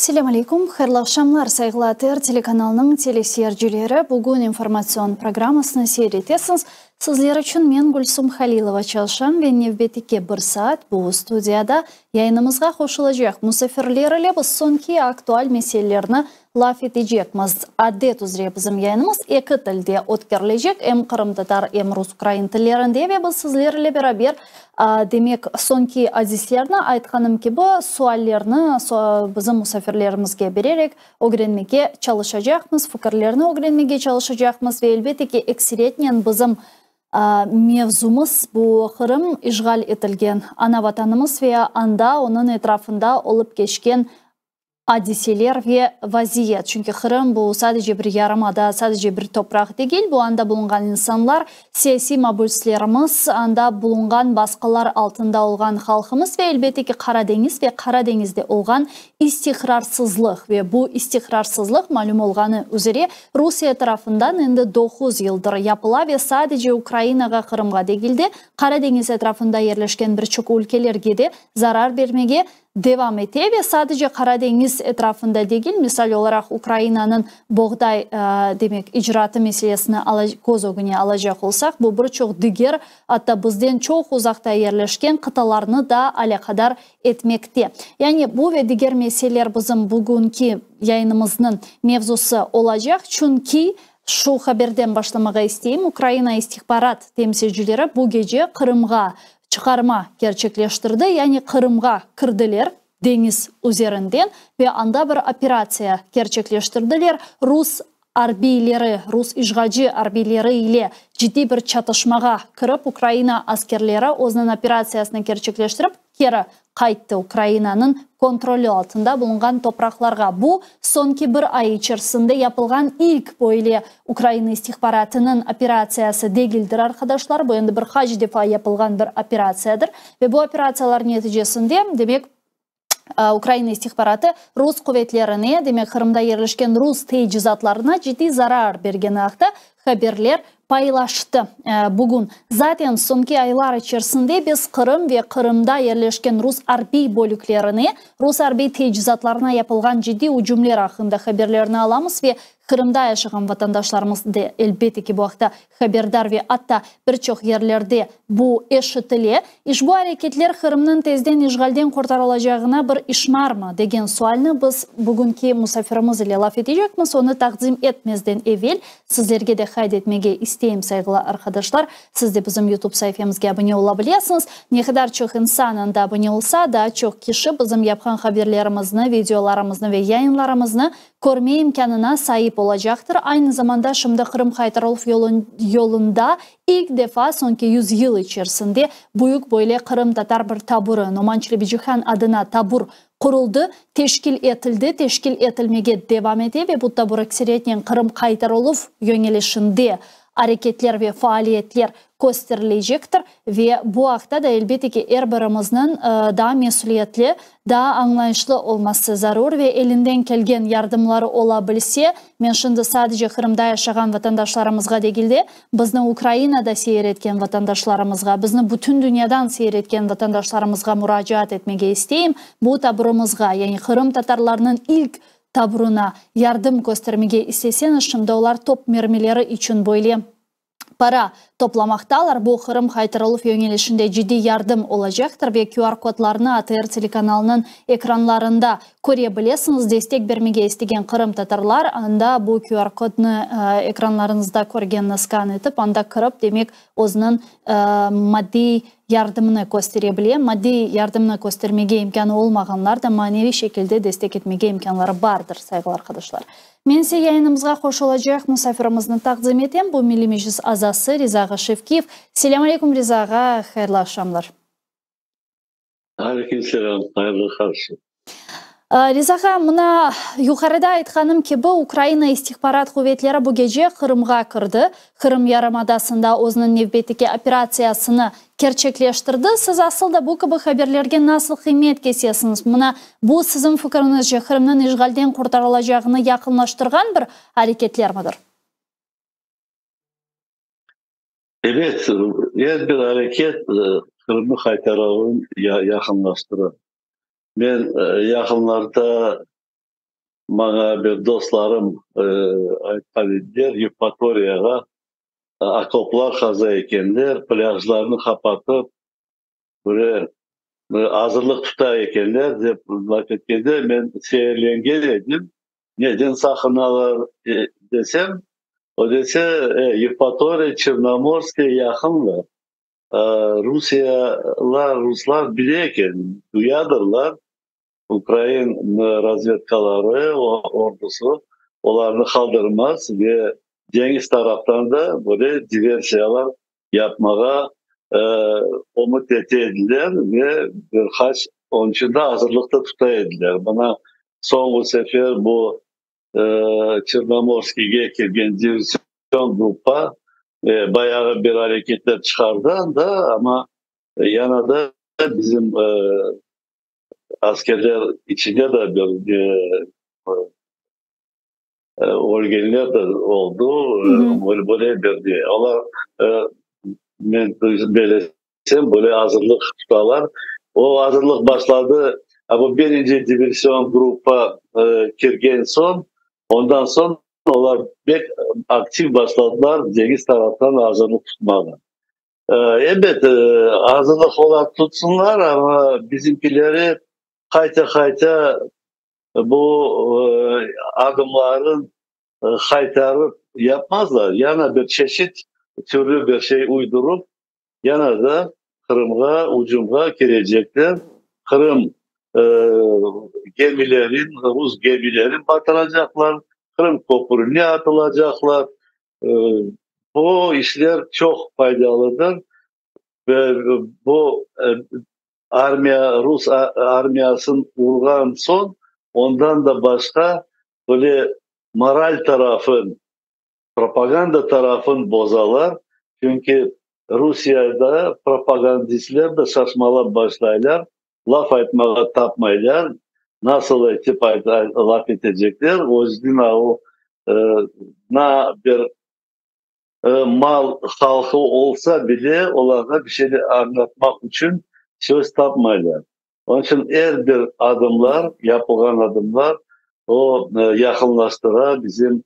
Selâm aleyküm, hayırlı aqşamlar, sayğılı ATR telekanalınıñ teleseyircileri. Bugün informatsion programmasını seyir etesiñiz. Sizler içün men, Gülsum Halilova, çalışam ve nevbetteki bir saat bu studiyada yayınımızğa qoşulacaq musafirler ile biz soñki aktual meselelerni laf etecekmiz. Adet üzre bizim yayınımız eki tilde ötkerilecek, em qırımtatar, em rus-ukrain tillerinde ve biz sizler ile beraber, demek, soñki adislerni, aytqanım kibi, suallerni bizim musafirlerimizge bererek ögrenmege çalışacaqmız, fikirlerni ögrenmege çalışacaqmız ve, elbette ki, ekseriyetnen bizim mevzumız bu Qırım, işğal etilgen ana Vatanımız ve anda, onıñ etrafında olıp keçken adiseler ve vaziyet. Çünki Qırım bu sadece bir yarımada, sadece bir topraq degil, bu anda bulunğan insanlar, siyasiy mabüslerimiz, anda bulunğan basqılar altında olğan halqımız ve elbette ki Qara deñiz ve Qara deñizde olğan istiqrarsızlıq. Ve bu istiqrarsızlıq, malüm olğanı üzere, Rusiye tarafından endi doquz yıldır yapıla ve sadece Ukrainağa, Qırımğa degil de, Qara deñiz etrafında yerleşken bir çoq ülkelerge de zarar bermege devam ete ve sadece Qara deñiz etrafında degil, misal olaraq Ukrainanıñ boğday, demek, icratı meselesini köz ögüne alacaq olsaq, bu bir çoq diger, atta bizden çoq uzaqta yerleşken qıtalarnı da alâqadar etmekte. Yani bu ve diger meseleler bizim bugünki yayınımıznıñ mevzusı olacaq, çünki şu haberden başlamağa isteyim, Ukraina istihbarat temsilcileri bu gece Qırımğa çıqarma kerçekleştirdi, yani Qırımğa kirdiler deñiz üzerinden ve anda bir operatsiya kerçekleştirdiler, rus arbiyleri, rus işğalci arbiyleri ile ciddiy bir çatışmağa kirip, Ukraina askerleri özüniñ operatsiyasını kerçekleştirip, keri qayttı Ukrainanıñ kontroli altında bulunğan topraqlarğa. Bu, soñki bir ay içerisinde yapılğan ilk böyle Ukraina istihbaratınıñ operatsiyası degildir, arqadaşlar. Bu endi bir qaç defa yapılğan bir operatsiyadır. Ve bu operatsiyalar neticesinde, demek, Ukraina istihbaratı rus quvetlerine, demek, Qırımda yerleşken rus tecizatlarına ciddiy zarar bergeni aqta haberler paylaştı bugün. Zaten soñki aylar içerisinde biz Qırım ve Qırımda yerleşken rus arbiy bölüklerine, rus arbiy tecizatlarına yapılğan ciddiy ücümler aqqında haberlerni alamız ve Qırımda yaşağan vatandaşlarımız de, elbette ki, bu aqta haberdar ve atta bir çoq yerlerde bu eşitile. İşbu areketler Qırımnıñ tezden işğalden qurtarılacağına bir işmarmı, degen sualni biz bugünki musafirimiz ile laf etecekmiz. Onı taqdim etmezden evel sizlerge de qayd etmege isteyim, sayğılı arqadaşlar, siz de bizim YouTube saifemizge abone ola bilesiñiz. Ne qadar çoq insan anda abone olsa, daa çoq kişi bizim yapqan haberlerimizni, videolarımıznı ve yayınlarımıznı körme imkânına saip olacaqtır. Aynı zamanda şimdi Qırım qaytarıluv yolunda ilk defa soñki yüzyıl içerisinde büyük böyle qırımtatar bir taburı, Noman Çelebicihan adına tabur quruldı, teşkil etildi, teşkil etilmege devam ete ve bu tabur ekseriyetnen Qırım qaytarıluv yöñelişinde areketler ve faaliyetler kösterilecektir ve bu aqta da, elbette ki, er birimizniñ daa mesüliyetli, daa añlayışlı olması zarur ve elinden kelgen yardımları ola bilse, men şimdi sadece Qırımda yaşağan vatandaşlarımızğa degil de, bizni Ukrainada seyir etken vatandaşlarımızğa, bizni bütün dünyadan seyir etken vatandaşlarımızğa muracaat etmege isteyim, bu taburımızğa, yani qırımtatarlarnıñ ilk taburına yardım köstermege isteseñiz, şimdi olar top mermileri içün böyle para toplamaqtalar. Bu, Qırım qaytarıluv yöñelişinde ciddiy yardım olacaqtır ve QR-kodlarnı ATR telekanalınıñ ekranlarında köre bilesiñiz. Destek bermege istegen qırımtatarlar anda bu QR-kodnı ekranlarıñızda körgenini skan etip, anda kirip, demek, özüniñ maddiy yardımını köstere bile. Maddiy yardımnı köstermege imkânı olmağanlar da maneviy şekilde destek etmege imkânları bardır, sayğılı arqadaşlar. Men ise yayınımızğa qoşulacaq musafirimizni taqdim etem, bu Milliy Meclis azası Riza ağa Şevkiyev. Selâm aleyküm, Riza ağa, hayırlı aqşamlar. Aleyküm selâm, hayırlı aqşam. Riza ağa, mına, yuqarıda aytqanım kibi, Ukraina istihbarat quvetleri bu gece Qırımğa kirdi, Qırım yarımadasında özüniñ nevbetteki operatsiyasını kerçekleştirdi. Siz asıl da bu kibi haberlerge nasıl qıymet kesesiñiz? Mına, bu, siziñ fikriñizce, Qırımnıñ işğalden qurtarılacağını yaqınlaştırğan bir areketlermidir? Ebet, er bir areket Qırımnı qaytaruvını yaqınlaştıra. Men yaqınlarda. Maña bir dostlarım aytqan ediler, Yevpatoriyağa okoplar qaza ekenler, plâjlarnı qapatıp, böyle azırlıq tuta ekenler, dep laf etkende, men seerlengen edim, neden saqınalar desem, o dese, Yevpatoriya Çernomorske yaqınlar, Rusiyalar, ruslar bile eken, duyadırlar, Ukrain razvedkaları, ordusı olarnı qaldırmaz ve deñiz taraftan da böyle diversiyalar yapmağa ümüt ete ediler ve bir qaç onıñ içün de azırlıqta tuta ediler. Mına soñğu sefer bu Çernomorskiyge kelgen diversion gruppa bayağı bir areketler çıqardı anda, amma yana da bizim askerler içinde de bir ölgenler de oldı, böyle bir olar, men bilsem, böyle azırlıq tutalar. O azırlıq başladı, bu birinci diversion gruppa kirgen soñ, ondan soñ olar pek aktiv başladılar deñiz taraftan azırlıq tutmağa. Ebet, azırlıq olar tutsınlar, amma bizimkileri qayta-qayta bu adımların qaytarıp yapmazlar. Yana bir çeşit türlü bir şey uydurıp, yana da Qırımğa ucumğa kirecekler. Qırım gemilerin, rus gemilerin batıracaqlar, Qırım köprüne atılacaqlar. Bu işler çoq faydalıdır ve bu armiya, rus armiyasını urğan soñ, ondan da başqa böyle moral tarafın, propaganda tarafın bozalar, çünki Rusiyada propagandistler de şaşmalap başlaylar, laf aytmağa tapmaylar, nasıl etip laf etecekler, özüniñ o na bir mal halqı olsa bile, olarğa bir şeyler añlatmaq içün söz tapmaylar. Onıñ içün er bir adımlar, yapılğan adımlar, o yaqınlaştıra bizim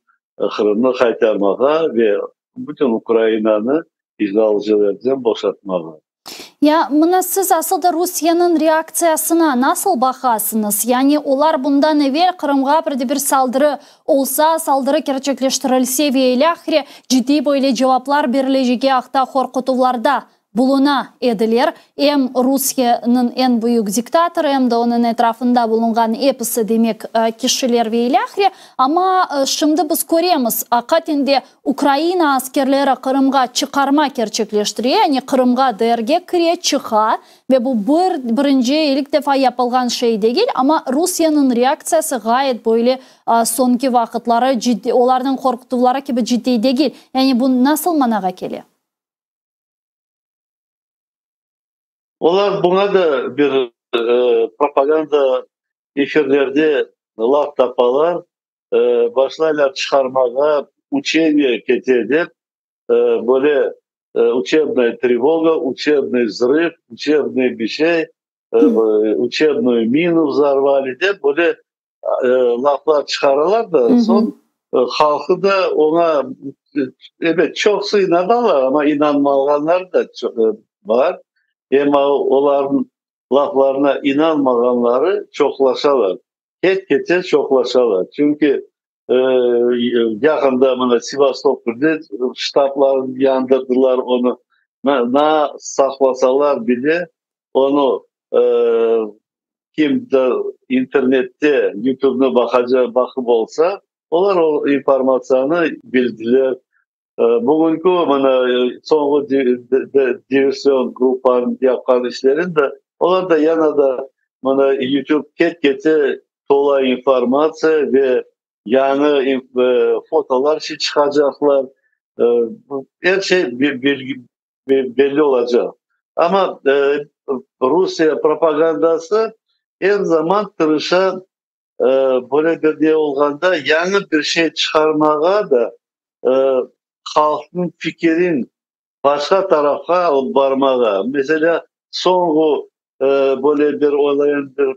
Qırımnı qaytarmağa ve bütün Ukrainanı işğalcilerden boşatmağa. Ya mına siz asıl da Rusiyeniñ reaktsiyasına nasıl baqasıñız? Yani olar bundan evel Qırımğa bir de bir saldırı olsa, saldırı kerçekleştirilse ve ilâhre ciddiy böyle cevaplar berilecegi aqta qorqutuvlarda buluna ediler. Em Rusiyeniñ eñ büyük diktatorı, em de onıñ etrafında bulunğan episi, demek, kişiler ve ilâhre. Amma şimdi biz köremiz, aqaten de Ukraina askerleri Qırımğa çıqarma kerçekleştire, yani Qırımğa DRG kire, çıqa ve bu bir, birinci, ilk defa yapılğan şey degil, amma Rusiyeniñ reaktsiyası ğayet böyle soñki vaqıtları ciddiy, olarnıñ qorqutuvları kibi ciddiy degil. Yani bu nasıl manağa kele? Olar buña da bir propaganda efirlerde laf tapalar, başlaylar çıqarmağa, učeniye kete dep, böyle učebnaya trevoga, učebnıy vzrıv, učebnıy bir şey, učebnuyu minu vzorvali dep, böyle laflar çıqaralar da, soñ halqı da oña, ebet, çoqusı inanalar, amma inanmağanlar da bar, em olarnıñ laflarına inanmağanları çoqlaşalar, ket-kete çoqlaşalar, çünki yaqında mına Sevastopolde ştablarını yandırdılar, onı na saqlasalar bile, onı kim de internette, YouTube'nı baqaca, baqıp olsa, olar o informatsiyanı bildiler. Bugünki mına soñğı diversion gruppanıñ yapqan işlerini de, olar da yana da mına YouTube ket-kete tola informatsiya ve yañı fotolar çıqacaqlar. Er şey belli olacaq. Amma Rusiye propagandası er zaman tırışa, böyle bir ne olğanda yañı bir şey çıqarmağa da, halqnıñ fikirin başqa tarafqa alıp barmağa. Meselâ, soñğu böyle bir olayın bir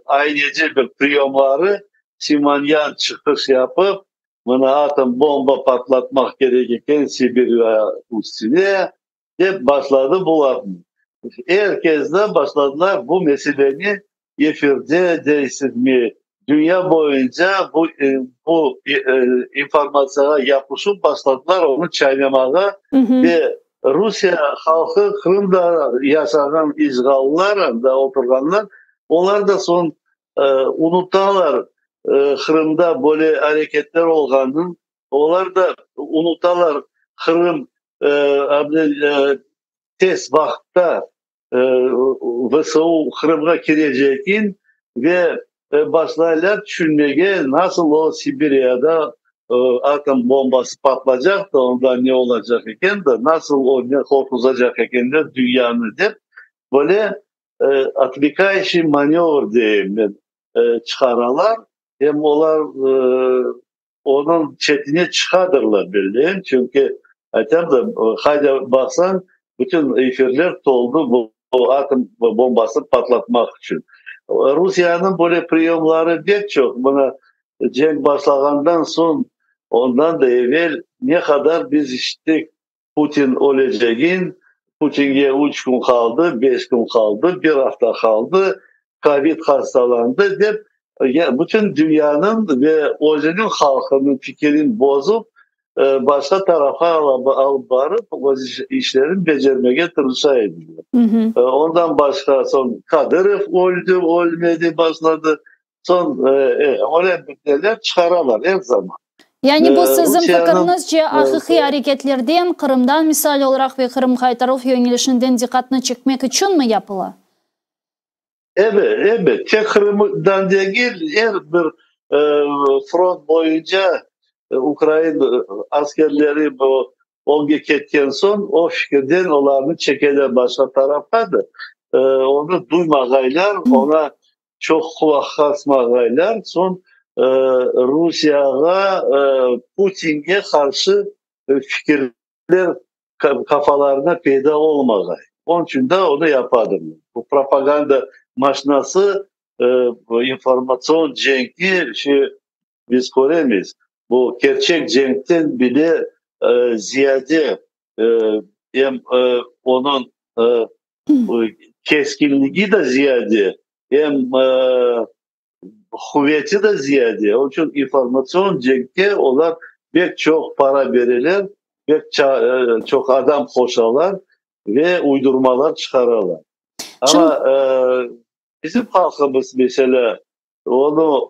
aynece bir priyomları. Simonyan çıqış yapıp, mına atom bomba patlatmaq kerek eken Sibirya üstüne, dep başladı bu lafnı. Er kes de başladılar bu meseleni efirde deysizmi, dünya boyunca bu bu informatsiyağa yapışıp başladılar onı çaynamağa ve Rusiye halqı Qırımda yaşağan işğallılar, anda oturğanlar, olar da soñ unutalar Qırımda böyle areketler olğanın, olar da unutalar Qırım tez vaqıtta VSU Qırımğa kirecegin ve başlaylar tüşünmege, nasıl o Sibiriyada atom bombası patlacaq da, onda ne olacaq eken de, nasıl o ne qorquzacaq ekenler dünyanı dep, böyle otvlekayuşiy manövr deyim men, çıqaralar. Em olar onıñ çetine çıqadırlar belleyim, çünki aytam da, qayda baqsañ, bütün efirler toldı bu atom bombasını patlatmaq içün. Rusiyeniñ böyle priyomları pek çoq. Mına, cenk başlağandan soñ, ondan da evel ne qadar biz işittik, Putin ölecegin, Putinge üç kün qaldı, beş kün qaldı, bir afta qaldı, kovid hastalandı dep, bütün dünyanıñ ve özüniñ halqınıñ fikirini bozıp, başqa tarafqa alıp barıp, öz işlerini becermege tırışa ediler. Ondan başqa soñ Kadırov öldi, ölmedi başladı. Soñ öyle bir neler çıqaralar er zaman. Yani bu siziñ fikiriñizce aqiqiy areketlerden, Qırımdan misal olaraq ve Qırım qaytaruv yöñelişinden diqqatnı çekmek içünmi yapıla? Ebet, ebet. Tek Qırımdan degil, er bir front boyunca ukrain askerleri bu ögge ketken soñ, o fikirden olarnı çekeler başqa tarafqa da, onı duymağaylar, oña çoq qulaq asmağaylar, soñ Rusiyağa, Putinge qarşı fikirler qafalarına peyda olmağay. Onıñ içün de onı yapadırlar. Bu propaganda maşinası, informatsion cenki biz köremiz. Bu kerçek cenkten bile ziyade em onıñ keskinligi de ziyade, em quveti de ziyade. Onıñ içün informatsion cenkke olar pek çoq para bereler, pek çoq adam qoşalar ve uydurmalar çıqaralar. Amma bizim halqımız, meselâ, onı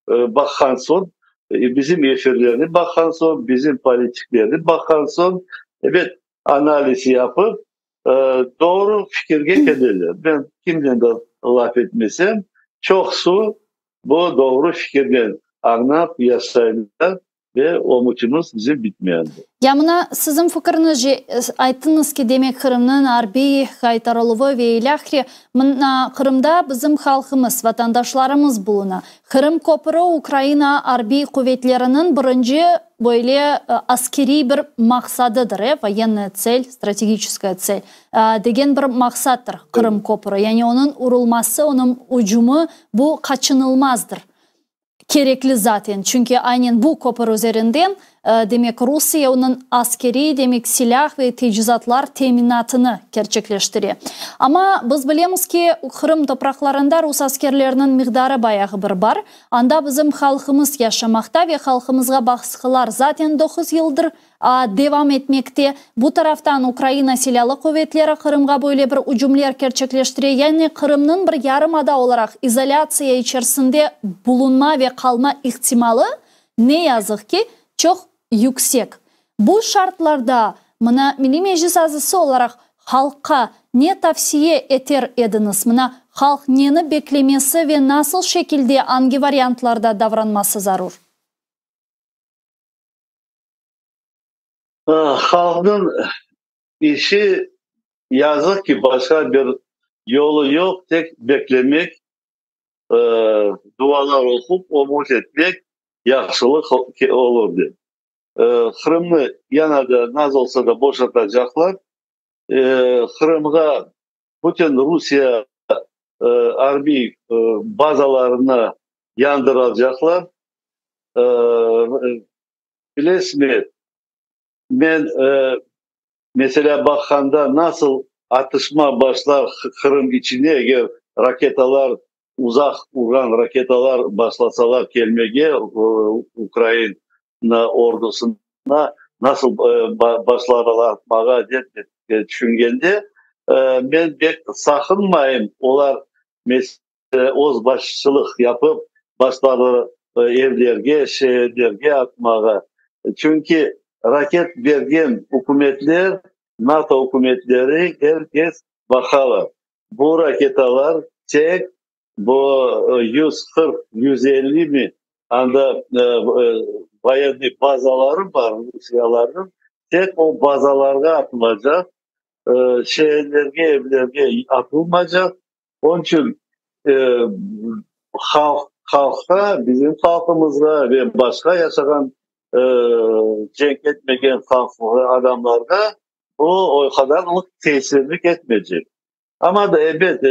baqqan soñ, bizim efirlerni baqqan soñ, bizim politiklerni baqqan soñ, ebet, analiz yapıp, doğru fikirge keleler. Men kimnen de laf etmesem, çoqusı bu doğru fikirnen añlap yaşaylar. Ve ümütimiz bizim bitmendi. Ya mına siziñ fikiriñizce, ayttıñız ki, demek Qırımnıñ arbiy qaytarıluvı ve ilâhre, mına Qırımda bizim halqımız, vatandaşlarımız buluna. Qırım köpüri Ukraina arbiy quvetleriniñ birinci böyle askeriy bir maqsadıdır, e, voyennaya tsel, strategiçeskaya tsel, degen bir maqsattır Qırım köpüri. Yani onıñ urulması, onıñ ücümi bu qaçınılmazdır. Kerekli zaten, çünki aynen bu köpür üzerinden, demek, Rusiye onıñ askeriy, demek, silâh ve tecizatlar teminatını kerçekleştire. Amma biz bilemiz ki, Qırım topraqlarında rus askerleriniñ miqdarı bayağı bir bar. Anda bizim halqımız yaşamaqta ve halqımızğa basqılar zaten doquz yıldır devam etmekte. Bu taraftan Ukraina Silâlı quvetleri Qırımğa böyle bir ücümler kerçekleştire, yani Qırımnıñ bir yarımada olaraq izolâtsiya içerisinde bulunma ve qalma ihtimalı, ne yazıq ki, çoq yüksek. Bu şartlarda, mına, Milliy Meclis azası olaraq halqqa ne tavsiye eter ediñiz? Mına, halq neni beklemesi ve nasıl şekilde, angi variantlarda davranması zarur? Halqnıñ işi, yazıq ki, başqa bir yolu yoq, tek beklemek, dualar oqup, ümüt etmek, yahşılıq olur dep. Qırımnı yana da, naz olsa da, boşatacaqlar. Qırımğa bütün Rusiye arbiy bazalarını. yandıracaqlar. Bilesizmi, men, meselâ, baqqanda, nasıl atışma başlar Qırım içine, eger raketalar, uzaq urğan raketalar başlasalar kelmege Ukraina ordusına, nasıl başlarlar atmağa dep tüşüngende, men pek saqınmayım, olar, öz başçılıq yapıp başladı evlerge, şeerlerge atmağa. Çünki raket bergen ükümetler, NATO ükümetleri er kes baqalar. Bu raketalar tek bu 140, 150 mi anda voyennıy bazaları bar rusiyalarnıñ, tek o bazalarğa atılacaq, şeerlerge, evlerge atılmaycaq. Onıñ içün halq, halqqa, bizim halqımızğa ve başqa yaşağan cenk etmegen halq adamlarğa bu o qadarlıq tesirlik etmeycek. Amma da ebet,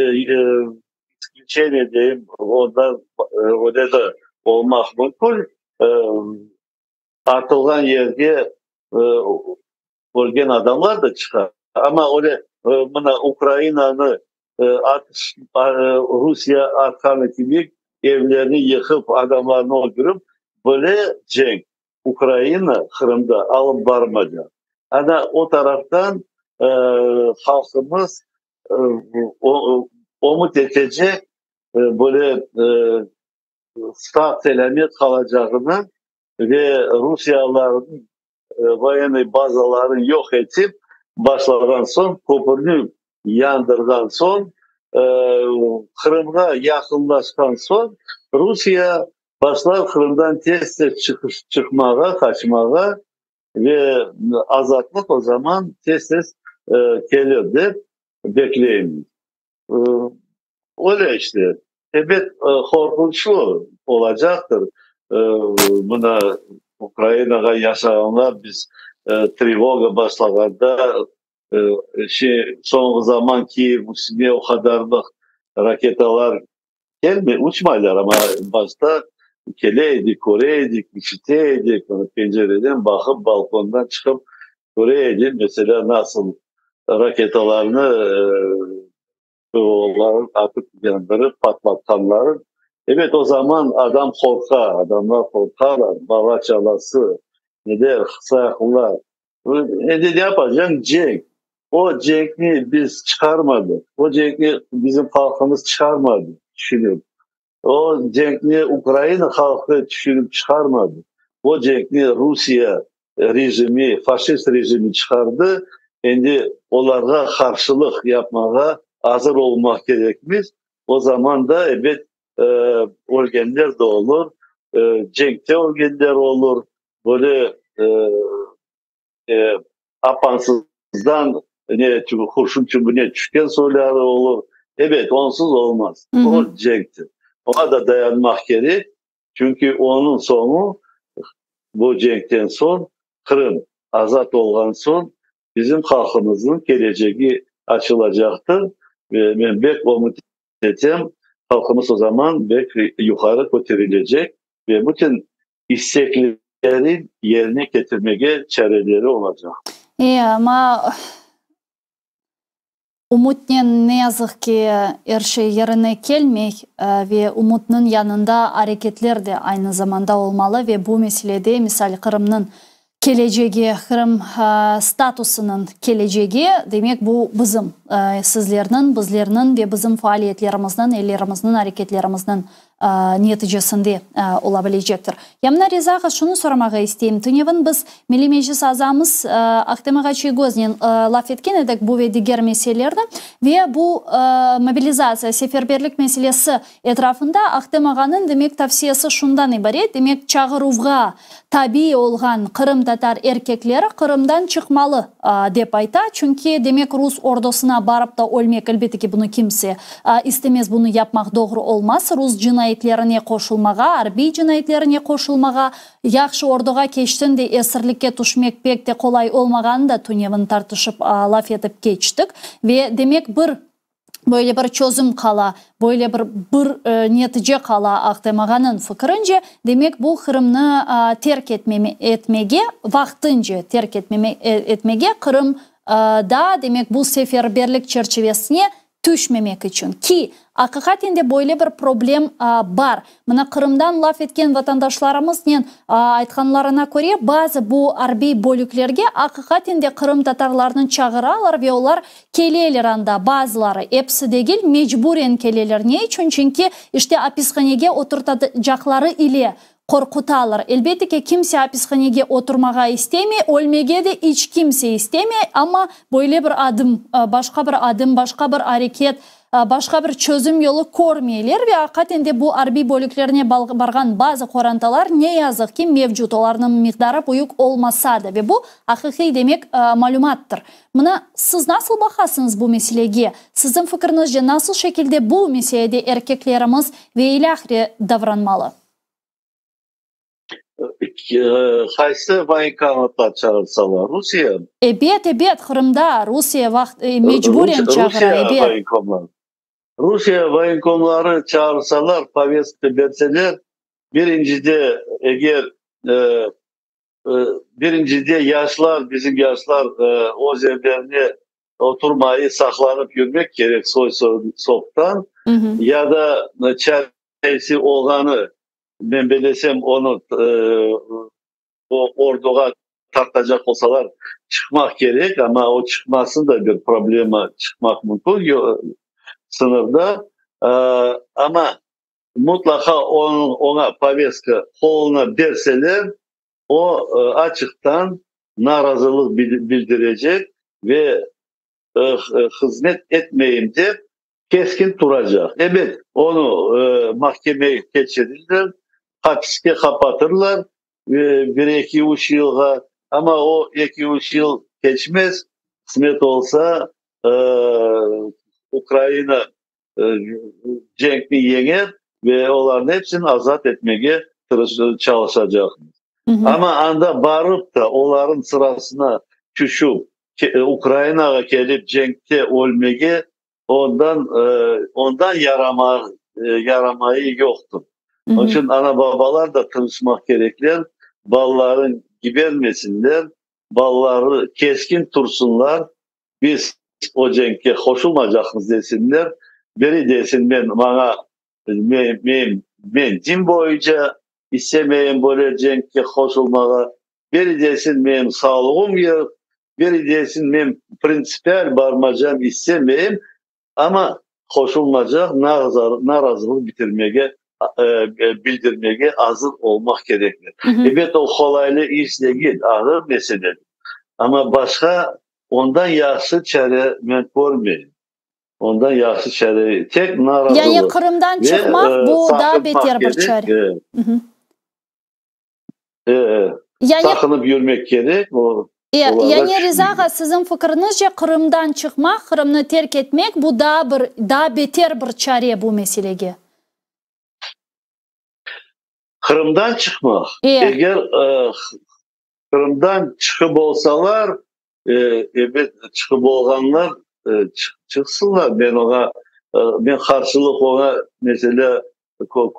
isklüçeniye deyim, ondan öyle de olmaq mümkün, atılğan yerge ölgen adamlar da çıqa. Amma öyle mına Ukrainanı atış, Rusiye atqanı kibi evlerni yıqıp, adamlarnı öldürip, böyle cenk Ukraina Qırımda alıp barmaycaq. Ana o taraftan halqımız ümüt etecek, böyle sağ-selâmet qalacağını ve rusiyalılarnıñ voyennıy bazalarını yoq etip başlağan soñ, köpürni yandırğan soñ, Qırımğa yaqınlaşqan soñ, Rusiye başlar Qırımdan tez-tez çıqmağa, qaçmağa ve azatlıq o zaman tez-tez kelir dep bekleymiz. Öyle işte. Ebet, qorqunçlı olacaqtır. Mına Ukrainağa yaşağanlar biz trevoga başlağanda, şey, soñki zaman Kiyev üstüne o qadarlıq raketalar kelmey, uçmaylar, amma başta kele edik, köre edik, işite edik, pencereden baqıp, balkondan çıqıp köre edik, meselâ, nasıl raketalarnı olar atıp yandırıp patlatqanları. Ebet, o zaman adam qorqa, adamlar qorqalar, bala-çalası, neler, saqlılar. Endi ne yapacañ, cenk. O cenkni biz çıqarmadıq, o cenkni bizim halqımız çıqarmadı, tüşünip. O cenkni Ukraina halqı tüşünip çıqarmadı. O cenkni Rusiye rejimi, faşist rejimi çıqardı. Endi olarğa qarşılıq yapmağa azır olmaq kerekmiz. O zaman da, ebet, ölgenler de olur, cenkte ölgenler olur, böyle apansızdan ne qurşun tübüne tüşken soyları olur. Ebet, onsuz olmaz. O cenktir. Oña da dayanmaq kerek, çünki onıñ soñu, bu cenkten soñ, Qırım azat olğan soñ, bizim halqımıznıñ kelecegi açılacaqtır. Ve men bek ümüt etem, halqımız o zaman bek yuqarı köterilecek ve bütün istekleri yerine ketirmege çareleri olacaq. E, amma ümütnen, ne yazıq ki, er şey yerine kelmey ve ümütniñ yanında areketler de aynı zamanda olmalı ve bu meselede, misal, Qırımnıñ kelecegi, Qırım statusınıñ kelecegi, demek, bu bizim, sizlerniñ, bizlerniñ ve bizim faaliyetlerimizniñ, ellerimizniñ, areketlerimizniñ neticesinde ola bilecektir. Ya mına, Riza ağa, şunı soramağa isteyim. Tünevin biz Milliy Meclis azamız Ahtem ağa Çiygoznen laf etken edik bu ve diger meselelerni ve bu mobilizatsiya, seferberlik meselesi etrafında Ahtem ağanıñ, demek, tavsiyesi şundan ibaret, demek, çağıruvğa tabiy olğan qırımtatar erkekleri Qırımdan çıqmalı, dep ayta. Çünki, demek, rus ordusına barıp da ölmek, elbette ki, bunı kimse istemez, bunı yapmaq doğru olmaz, rus cinayetlerine qoşulmağa, arbiy cinayetlerine qoşulmağa, yahşı orduğa keçtiñ de esirlikke tüşmek pek de qolay olmağanı da tünevin tartışıp laf etip keçtik. Ve, demek, bir. Böyle bir çözüm qala, böyle bir bir netice qala Ahtem ağanıñ fikirince, demek bu Qırımnı terk etmege, vaqtınca terk etmege, Qırım da, demek bu seferberlik çerçivesine tüşmemek içün. Ki, aqiqaten de böyle bir problem bar. Mına Qırımdan laf etken vatandaşlarımıznen aytqanlarına köre, bazı bu arbiy bölüklerge aqiqaten de qırımtatarlarnı çağıralar ve olar keleler anda, bazıları, episi degil, mecburen keleler. Ne içün? Çünki, işte, apishanege oturtacaqları ile qorqutalar. Elbette ki, kimse apishanege oturmağa istemey, ölmege de iç kimse istemey, amma böyle bir adım, başqa bir adım, başqa bir areket, başqa bir çözüm yolu körmeyler ve aqiqaten de bu arbiy bölüklerine barğan bazı qorantalar, ne yazıq ki, mevcut, olarnıñ miqdarı büyük olmasa da, ve bu aqiqiy, demek, malümattır. Mına, siz nasıl baqasıñız bu meselege? Siziñ fikriñizce, nasıl şekilde bu meselede erkeklerimiz ve ilâhre davranmalı? Qaysı voyenkomatlar çağırsalar, Rusiye? Ebet, ebet, Qırımda Rusiye vaqt mecburen çağıra, ebet. Rusiye voyenkomları. Rusiye voyenkomları çağırsalar, poveska berseler, birincide, eger birincide yaşlar, bizim yaşlar öz evlerine oturmayı, saqlanıp yürmek kerek soy-soptan, ya da çaresi olğanı, men belesem, onı o orduğa tartacaq olsalar, çıqmaq kerek, amma o çıqmasın da bir problema çıqmaq mümkün sıñırda, amma mutlaqa oña poveska qoluna berseler, o açıqtan narazılıq bildirecek ve hızmet etmeyim dep keskin turacaq. Ebet, onı mahkemege keçirirler, hapiske qapatırlar bir, eki, üç yılğa, amma o eki, üç yıl keçmez, qısmet olsa, Ukraina cenkni yeñer ve olarnıñ hepsini azat etmege çalışacaqmız. Amma anda barıp da olarnıñ sırasına tüşüp, Ukrainağa kelip cenkte ölmege ondan ondan yaramayı yoqtır. Onıñ içün ana-babalar da tırışmaq kerekler, balalarını yibermesinler, balaları keskin tursınlar, biz o cenkke qoşulmaycaqmız desinler. Biri desin, men maña men men din boyunca istemeyim böyle cenkke qoşulmağa, biri desin, menim sağlığım yoq, biri desin, men printsipial barmacam istemeyim, amma qoşulmaycaq narazılıq bitirmege bildirmege azır olmaq kerekler. Ebet, o qolaylı iş degil, ağır mesele, amma başqa ondan yahşı çare men körmeyim. Ondan yahşı çare tek narazılıq. Yani Qırımdan çıqmaq bu daa beter bir çare. Yani, saqınıp yürmek kerek. O, yani Riza ağa, siziñ fikriñizce, Qırımdan çıqmaq, Qırımnı terk etmek bu daa bir, daa beter bir çare bu meselege? Qırımdan çıqmaq. Eger Qırımdan çıqıp olsalar, ebet, çıqıp olğanlar çıqsınlar. Men oña, men qarşılıq oña mesele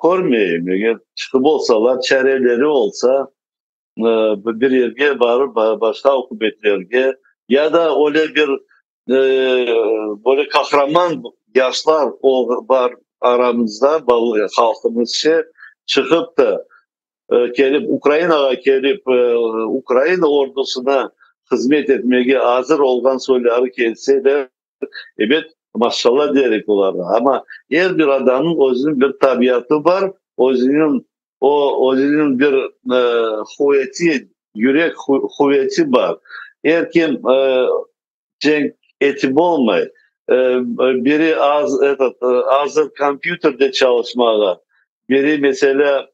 körmeyim. Eger çıqıp olsalar, çareleri olsa, bir yerge barıp, başqa ükümetlerge ya da öyle bir böyle qahraman yaşlar bar aramızda, halqımızca çıqıp da kelip Ukrainağa kelip Ukraina ordusına hızmet etmege azır olğan soyları kelseler, ebet, maşallah derik olarğa. Amma er bir adamnıñ özüniñ bir tabiatı bar, özüniñ o özüniñ bir quveti, yürek quveti bar. Er kim cenk etip olmay. Biri az etot azır kompyuterde çalışmağa, biri, meselâ,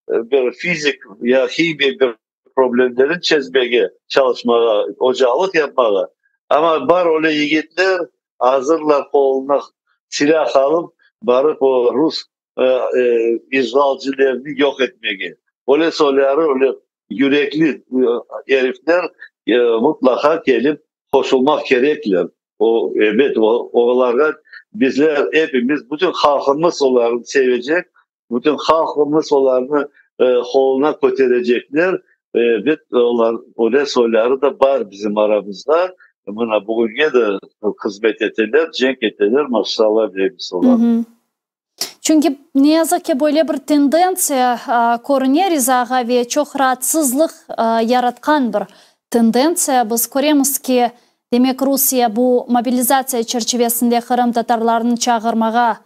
bir fizik ya himiya bir problemlerini çezmege çalışmağa, ocalıq yapmağa. Amma bar öyle yigitler, azırlar qoluna silâh alıp, barıp o rus işğalcilerini yoq etmege. Öyle soyları, öyle yürekli erifler mutlaqa kelip qoşulmaq kerekler. O, ebet, olarğa bizler epimiz, bütün halqımız olarnı sevecek, bütün halqımız olarnı qoluna köterecekler. Ebet, olar, öyle soyları da bar bizim aramızda. Mına bugünge de hızmet eteler, cenk eteler, maşallah deymiz olarğa. Çünki, ne yazıq ki, böyle bir tendentsiya körüne, Riza ağa, ve çoq raatsızlıq yaratqan bir tendentsiya. Biz köremiz ki, demek, Rusiye bu mobilizatsiya çerçivesinde qırımtatarlarnı çağırmağa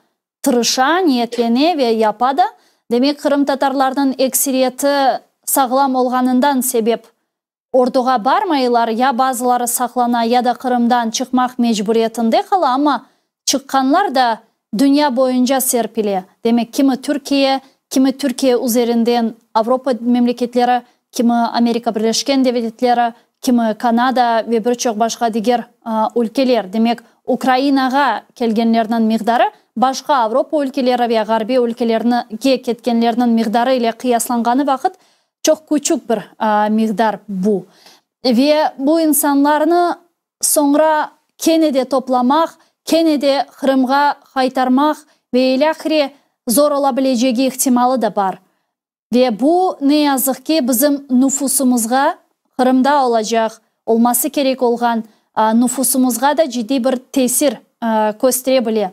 tırışa, niyetlene ve yapa da. Demek, qırımtatarlarnıñ ekseriyeti sağlam olğanından sebep orduğa barmaylar, ya bazıları saqlana, ya da Qırımdan çıqmaq mecburiyetinde qala, amma çıqqanlar da dünya boyunca serpile. Demek, kimi Türkiye, kimi Türkiye üzerinden Avropa memleketleri, kimi Amerika Birleşken Devletleri, kimi Kanada ve bir çoq başqa diger ülkeler. Demek, Ukrainağa kelgenlerniñ miqdarı başqa Avropa ülkeleri ve ğarbiy ülkelerge ketkenlerniñ miqdarı ile qıyaslanğanı vaqıt Çoq küçük bir miqdar bu. Ve bu insanlarnı soñra kene de toplamaq, kene de Qırımğa qaytarmaq ve ilâhre zor ola bilecegi ihtimalı da bar. Ve bu, ne yazıq ki, bizim nufusımızğa, Qırımda olacaq, olması kerek olğan nufusımızğa da ciddiy bir tesir köstere bile.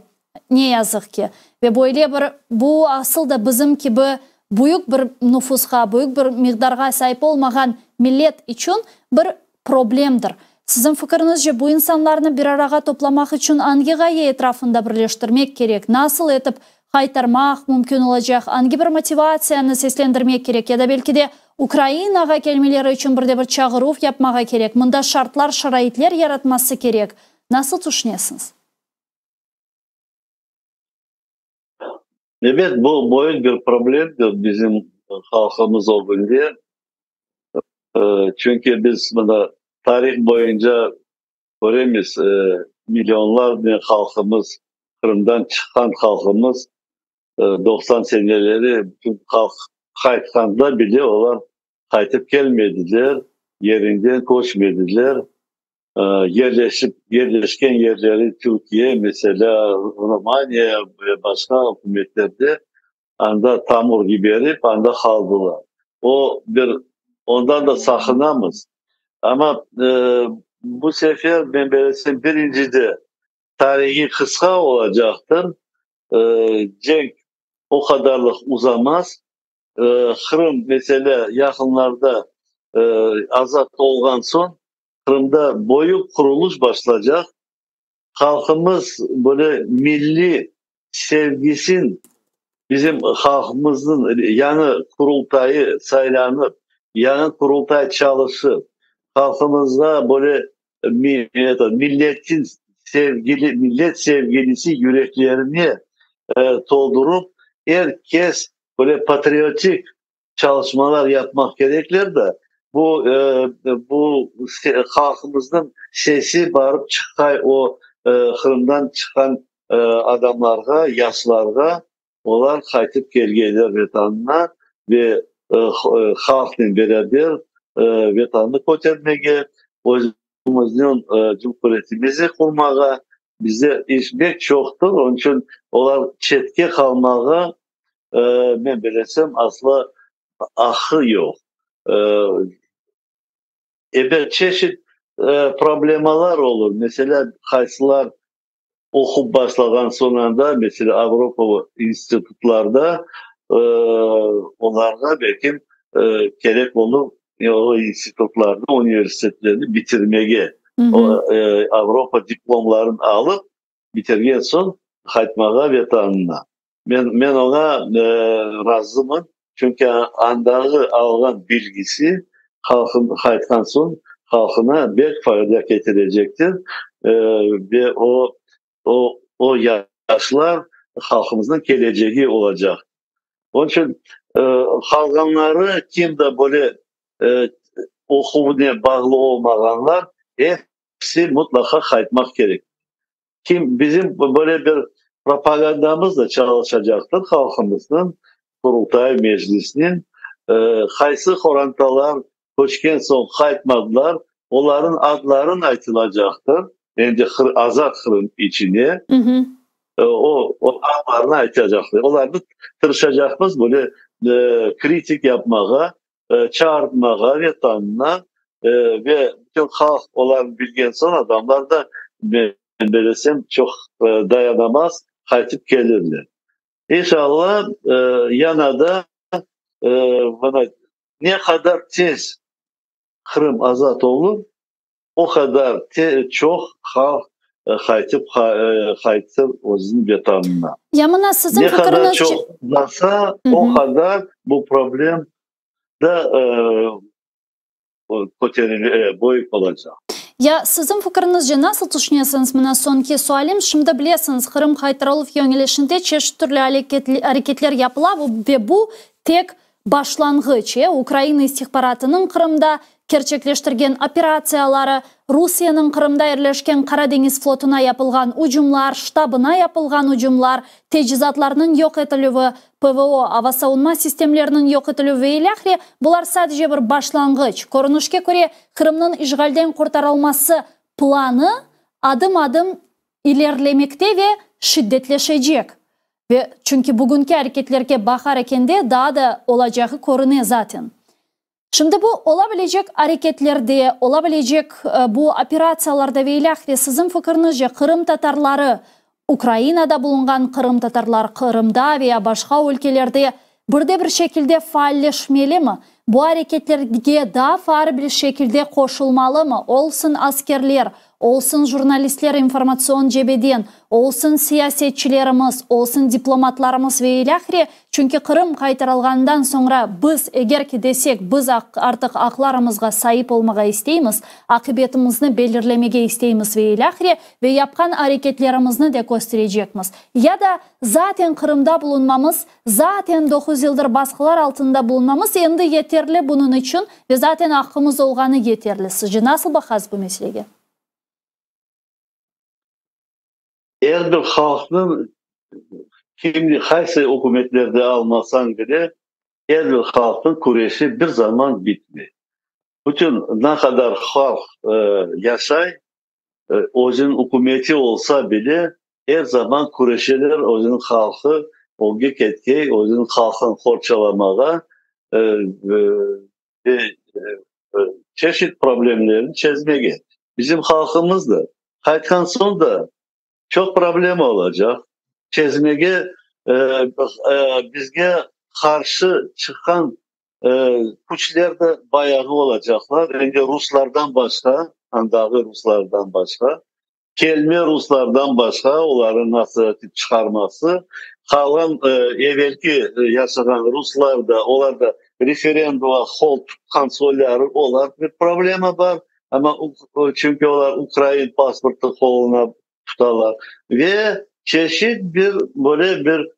Ne yazıq ki. Ve böyle bir, bu asıl da bizim kibi büyük bir nufusqa, büyük bir miqdarğa saip olmağan millet içün bir problemdir. Siziñ fikiriñizce, bu insanlarnı bir arağa toplamaq içün angi ğaye etrafında birleştirmek kerek, nasıl etip qaytarmaq mümkün olacaq, angi bir motivatsiyanı seslendirmek kerek ya da belki de Ukrainağa kelmeleri içün bir de bir çağıruv yapmağa kerek, mında şartlar, şaraitler yaratması kerek, nasıl tüşünesiñiz? Ebet, bu büyük bir problemdir bizim halqımız ögünde. Çünki biz mına tarih boyunca köremiz, millionlarnen halqımız, Qırımdan çıqqan halqımız 90 seneleri bütün halq qaytqanda bile olar qaytıp kelmediler, yerinden köçmediler. Yerleşip, yerleşken yerleri Türkiye, meselâ, Romaniya ve başqa ükümetlerde anda tamur yiberip, anda qaldılar. O bir, ondan da saqınamız. Amma bu sefer, men belesem, birincide tarihi qısqa olacaqtır, cenk o qadarlıq uzamaz. Qırım, meselâ, yaqınlarda azat olğan soñ, Qırımda böyük quruluş başlacaq. Halqımız böyle milliy sevgisin, bizim halqımıznıñ yañı Qurultayı saylanıp, yañı Qurultay çalışıp, halqımızğa böyle milletin sevgili, millet sevgilisi yüreklerine toldurıp, er kes böyle patriotik çalışmalar yapmaq kerekler de, bu, bu halqımıznıñ sesi barıp çıqay o Qırımdan çıqqan adamlarğa, yaşlarğa, olar qaytıp kelgenler Vetanına ve halqnen beraber Vetannı kötermege, özümizniñ cumhuriyetimizni qurmağa, bizde iş pek çoqtır, onıñ içün olar çetke qalmağa Men bilesem, asla aqqı yoq. Ebet, çeşit problemalar olur. Meselâ, qaysılar oqup başlağan soñ anda, meselâ, Avropa institutlarda, olarğa belkim kerek olur o institutlarnı, universitetlerni bitirmege, Avropa diplomlarını alıp, bitirgen soñ qaytmağa Vetanına. Men, men oña razımın, çünki andağı alğan bilgisi halqın, qaytqan soñ halqına bek fayda ketirecektir ve o, o, o yaşlar halqımıznıñ kelecegi olacaq. Onıñ içün qalğanları, kim de böyle oquvnen bağlı olmağanlar, episi mutlaqa qaytmaq kerek. Kim bizim böyle bir propagandamız da çalışacaqtır halqımıznıñ, Qurultay, Meclisniñ. Qaysı qorantalar köçken soñ qaytmadılar, olarnıñ adların aytılacaqtır. endi azat Qırım içine, o aqlarını aytacaqlar. Olarnı tırışacaqmız böyle kritik yapmağa, çağırtmağa Vetanına ve bütün halq olarnı bilgen soñ, adamlar da, men bilesem, çoq dayanamaz, qaytıp kelirler. İnşallah, yana da mına ne qadar tez Qırım azat olur, o qadar çoq halq qaytıp qaytır özüniñ Vetanına. Ya mına siziñ Ne qadar fikriñizce çoq uzasa, o qadar bu problem da köterile, büyük olacaq. Ya siziñ fikriñizce nasıl tüşünesiñiz, mına soñki sualim, şimdi bilesiñiz, Qırım qaytarıluv yöñelişinde çeşit türlü areketler yapıla ve bu tek Başlanğıç, Ukraina istihbaratınıñ Qırımda kerçekleştirgen operatsiyaları, Rusiyeniñ Qırımda yerleşken Qara deñiz flotuna yapılğan ücümlar, ştabına yapılğan ücümlar, tecizatlarnıñ yoq etilüvi, PVO, ava savunma sistemleriniñ yoq etilüvi ve ilâhre, bular sadece bir başlanğıç. Körünişke köre, Qırımnıñ işğalden qurtarılması planı adım-adım ilerlemekte ve şiddetleşecek. Ve çünki bugünki areketlerge baqar ekende daa da olacağı körüne zaten. Şimdi bu ola bilecek areketlerde, ola bilecek bu operatsiyalarda ve ilâhre siziñ fikirñizce qırımtatarları, Ukrainada bulunğan qırımtatarlar Qırımda ve ya başqa ülkelerde bir de bir şekilde faalleşmelimi, bu areketlerge daa faal bir şekilde qoşulmalımı, olsun askerler, Olsun jurnalistler informatsion cebeden, olsun siyasetçilerimiz, olsun diplomatlarımız ve ilâhre, çünki Qırım qaytarılğanından soñra biz, eger ki desek, biz artıq aqlarımızğa saip olmağa isteymiz, aqibetimizni belirlemege isteymiz ve ilâhre, ve yapqan areketlerimizni de kösterecekmiz. Ya da zaten Qırımda bulunmamız, zaten doquz yıldır basqılar altında bulunmamız endi yeterli bunıñ içün ve zaten aqqımız olğanı yeterli. Sizce nasıl baqasız bu meselege? Er bir halqnıñ, kimni, qaysı ükümetlerde almasañ bile, er bir halqnıñ küreşi bir zaman bitmey. Bütün ne qadar halq yaşay, Özüniñ ükümeti olsa bile, er zaman küreşeler özüniñ halqı ögge ketkey, özüniñ halqını qorçalamağa ve çeşit problemlerini çezmege. Bizim halqımız da qaytqan soñ da çoq problema olacaq, çezmege bizge qarşı çıqqan Küçler de bayağı olacaqlar, endi ruslardan başqa, andağı ruslardan başqa, kelme ruslardan başqa, olarnı nasıl etip çıqarması, qalğan evelki yaşağan ruslar da, olar da referendumğa qol tutqan soyları, olar bir problema bar, amma çünki olar ukrain pasportı qoluna tutalar ve çeşit bir böyle bir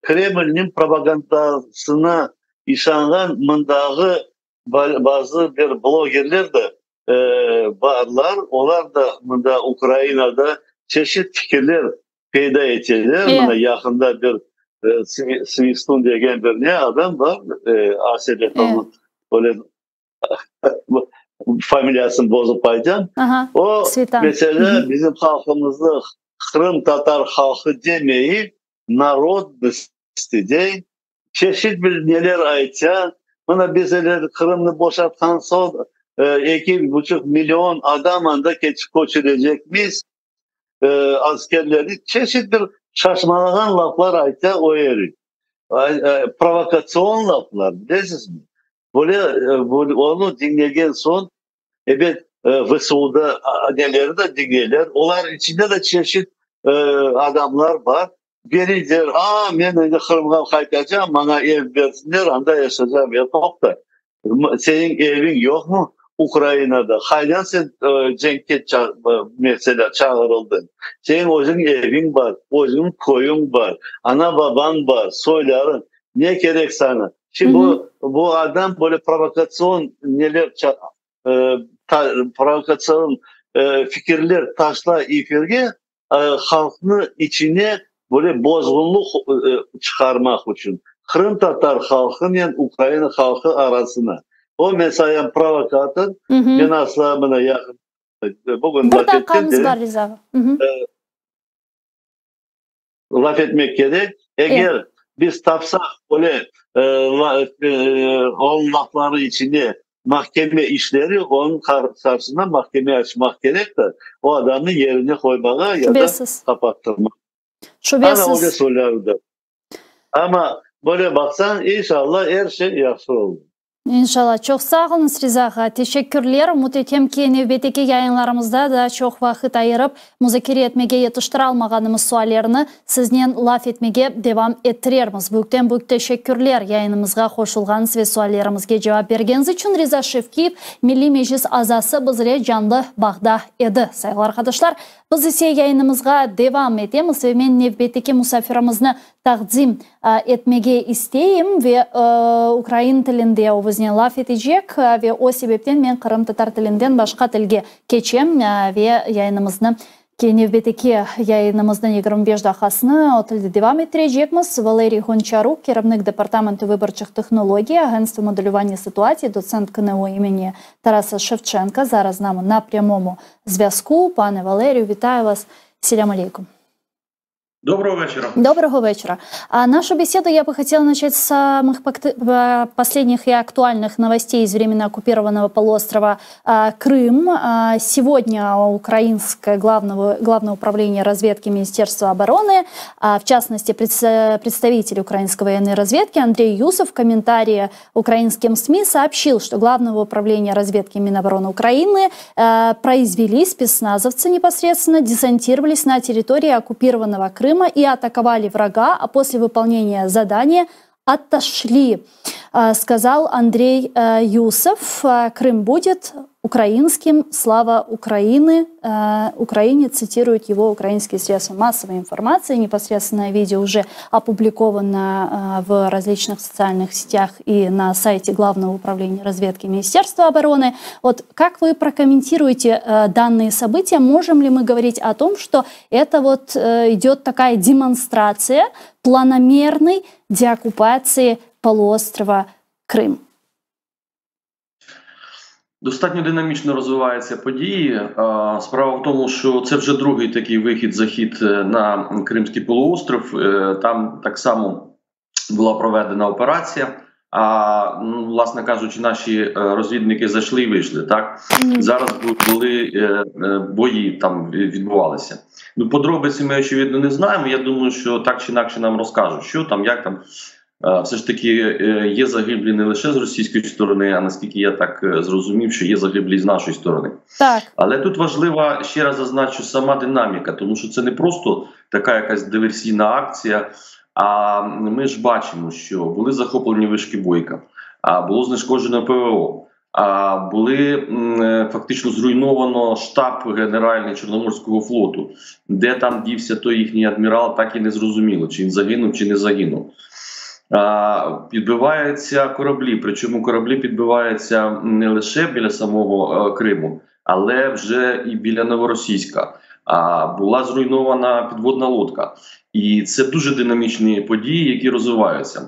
Kremlniñ propagandasına işanğan mındağı bazı bir blogerler de barlar, olar da mında Ukrainada çeşit fikirler peyda eteler. Mına yaqında bir Svistun degen bir ne adam bar, Asel böyle familiyasını bozıp aytam. O, meselâ, bizim halqımıznı qırımtatar halqı demeyip, narodnosti dey, çeşit bir neler ayta. Mına biz ele Qırımnı boşatqan soñ eki buçuq million adam anda keçip köçürecekmiz, askerlerni, çeşit bir şaşmalağan laflar ayta o erif. Provokatsion laflar, bilesizmi? Böyle onı diñlegen soñ, Ebet, VSUda neleri de diñleyler, olar içinde de çeşit adamlar bar. Biri der, a, men endi Qırımğa qaytacam, maña ev bersinler, anda yaşacam. E, toqta, seniñ eviñ yoqmı Ukrainada? Qaydan sen cenkke, meselâ, çağırıldıñ? Seniñ özüñ eviñ bar, özüñniñ köyüñ bar, ana-babañ bar, soylarıñ. Ne kerek saña? Şimdi bu, bu adam böyle provokatsion neler provokatsion fikirler taşlay efirge, halqnı içine böyle bozğunluq çıqarmaq içün, qırımtatar halqınen Ukraina halqı arasına. O, men sayam, provokator. Men asla mına yaqın. Bugün Bir daqqamız bar, Riza ağa. Laf etmek kerek. Eger biz tapsaq öyle onıñ lafları içinde mahkeme işleri, onıñ qarşısında mahkeme açmaq kerektir, o adamnı yerine qoymağa ya da qapattırmaq. Şübesiz. Ana öyle soylarıdır. Amma böyle baqsañ, inşallah er şey yahşı olur. İnşallah. Çoq sağ oluñız, Riza ağa. Teşekkürler. Ümüt etem ki, nevbetteki yayınlarımızda daa çoq vaqıt ayırıp, muzakere etmege yetiştiralmağanımız suallerni siznen laf etmege devam ettirermiz. Büyükten-büyük teşekkürler yayınımızğa qoşulğanıñız ve suallerimizge cevap bergeniñiz içün. Riza Şevkiyev, Milliy Meclis azası bizle canlı bağda edi. Sayğılı arqadaşlar, biz ise yayınımızğa devam etemiz ve men nevbetteki musafirimizni taqdim etmege isteyim ve ukrain tilinde o biznen laf etecek ve o sebepten men qırımtatar tilinden başqa tilge keçem ve yayınımıznı nevbetteki yayınımıznıñ 25 daqqasını o tilde devam ettirecekmiz. Valeriy Gonçaruk, керівник департаменту виборчих технологій Агентства моделювання ситуацій, доцент КНУ імені Тараса Шевченка зараз з нами на прямому зв'язку. Пане Валерію, вітаю вас. Селям алейкум. Доброго вечера. Доброго вечера. А нашу беседу я бы хотела начать с самых последних и актуальных новостей из временно оккупированного полуострова Крым. Сегодня Украинское главное управление разведки Министерства обороны, в частности представитель украинской военной разведки Андрей Юсов в комментарии украинским СМИ сообщил, что Главное управление разведки Минобороны Украины произвели спецназовцы непосредственно, десантировались на территории оккупированного Крыма и атаковали врага, а после выполнения задания отошли, сказал Андрей Юсов. Крым будет украинским, слава Украины. Украине, цитируют его украинские средства массовой информации. Непосредственно видео уже опубликовано в различных социальных сетях и на сайте Главного управления разведки Министерства обороны. Вот как вы прокомментируете данные события? Можем ли мы говорить о том, что это вот идет такая демонстрация планомерной деоккупации полуострова Крым? Достатньо динамічно розвиваються події. Справа в тому, що це вже другий такий вихід-захід на Кримський полуостров. Там так само була проведена операція. А, ну, власне кажучи, наші розвідники зайшли і вийшли. Так? Зараз були бої, там відбувалися. Ну, подробиці ми, очевидно, не знаємо. Я думаю, що так чи інакше нам розкажуть, що там, як там. Все ж таки є загиблі не лише з російської сторони, а наскільки я так зрозумів, що є загиблі з нашої сторони. Так. Але тут важлива, ще раз зазначу, сама динаміка, тому що це не просто така якась диверсійна акція, а ми ж бачимо, що були захоплені вишки Бойка, а було знешкоджено ПВО, а були фактично зруйновано штаб Генеральний Чорноморського флоту, де там дівся той їхній адмірал, так і не зрозуміло, чи він загинув, чи не загинув. Підбиваються кораблі, причому кораблі підбиваються не лише біля самого Криму, але вже і біля Новоросійська. Була зруйнована підводна лодка. І це дуже динамічні події, які розвиваються.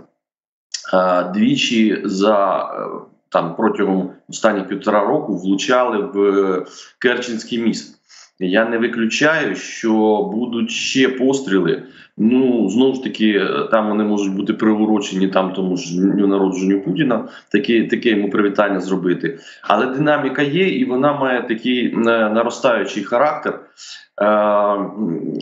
Двічі за, там, протягом останніх півтора року влучали в Керченський міст. Я не виключаю, що будуть ще постріли. Ну, знову ж таки, там вони можуть бути приурочені там тому ж дню народженню Путіна, таке йому привітання зробити. Але динаміка є, і вона має такий наростаючий характер.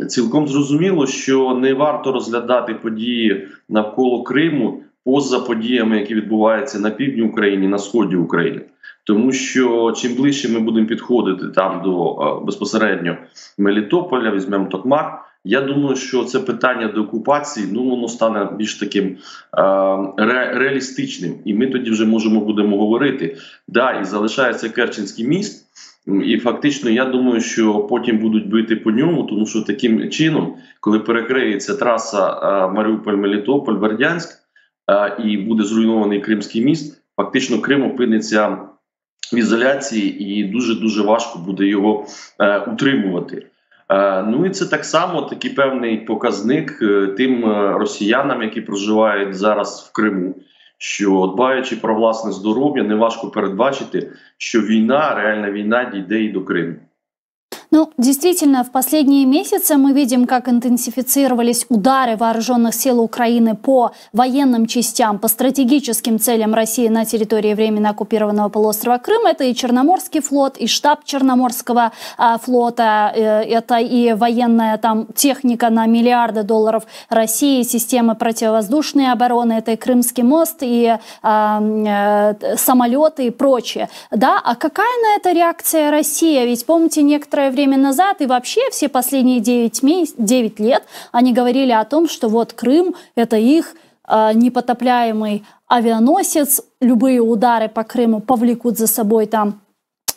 Цілком зрозуміло, що не варто розглядати події навколо Криму поза подіями, які відбуваються на півдні України, на сході України. Тому що чим ближче ми будемо підходити там до безпосередньо Мелітополя, візьмемо Токмак, я думаю, що це питання деокупації, ну, воно стане більш таким реалістичним. І ми тоді вже можемо будемо говорити. Да, і залишається Керченський міст, і фактично, я думаю, що потім будуть бити по ньому, тому що таким чином, коли перекриється траса Маріуполь-Мелітополь, Бердянськ, і буде зруйнований Кримський міст, фактично Крим опиниться в ізоляції і дуже-дуже важко буде його утримувати. Ну і це так само такий певний показник тим росіянам, які проживають зараз в Криму, що дбаючи про власне здоров'я, неважко передбачити, що війна, реальна війна дійде і до Криму. Ну, действительно, в последние месяцы мы видим, как интенсифицировались удары вооруженных сил Украины по военным частям, по стратегическим целям России на территории временно оккупированного полуострова Крым. Это и Черноморский флот, и штаб Черноморского флота, это и военная там техника на миллиарды долларов России, системы противовоздушной обороны, это и Крымский мост, и самолеты и прочее. Да, а какая на это реакция России? Ведь помните, некоторое время назад и вообще все последние 9 лет они говорили о том, что вот Крым – это их непотопляемый авианосец, любые удары по Крыму повлекут за собой там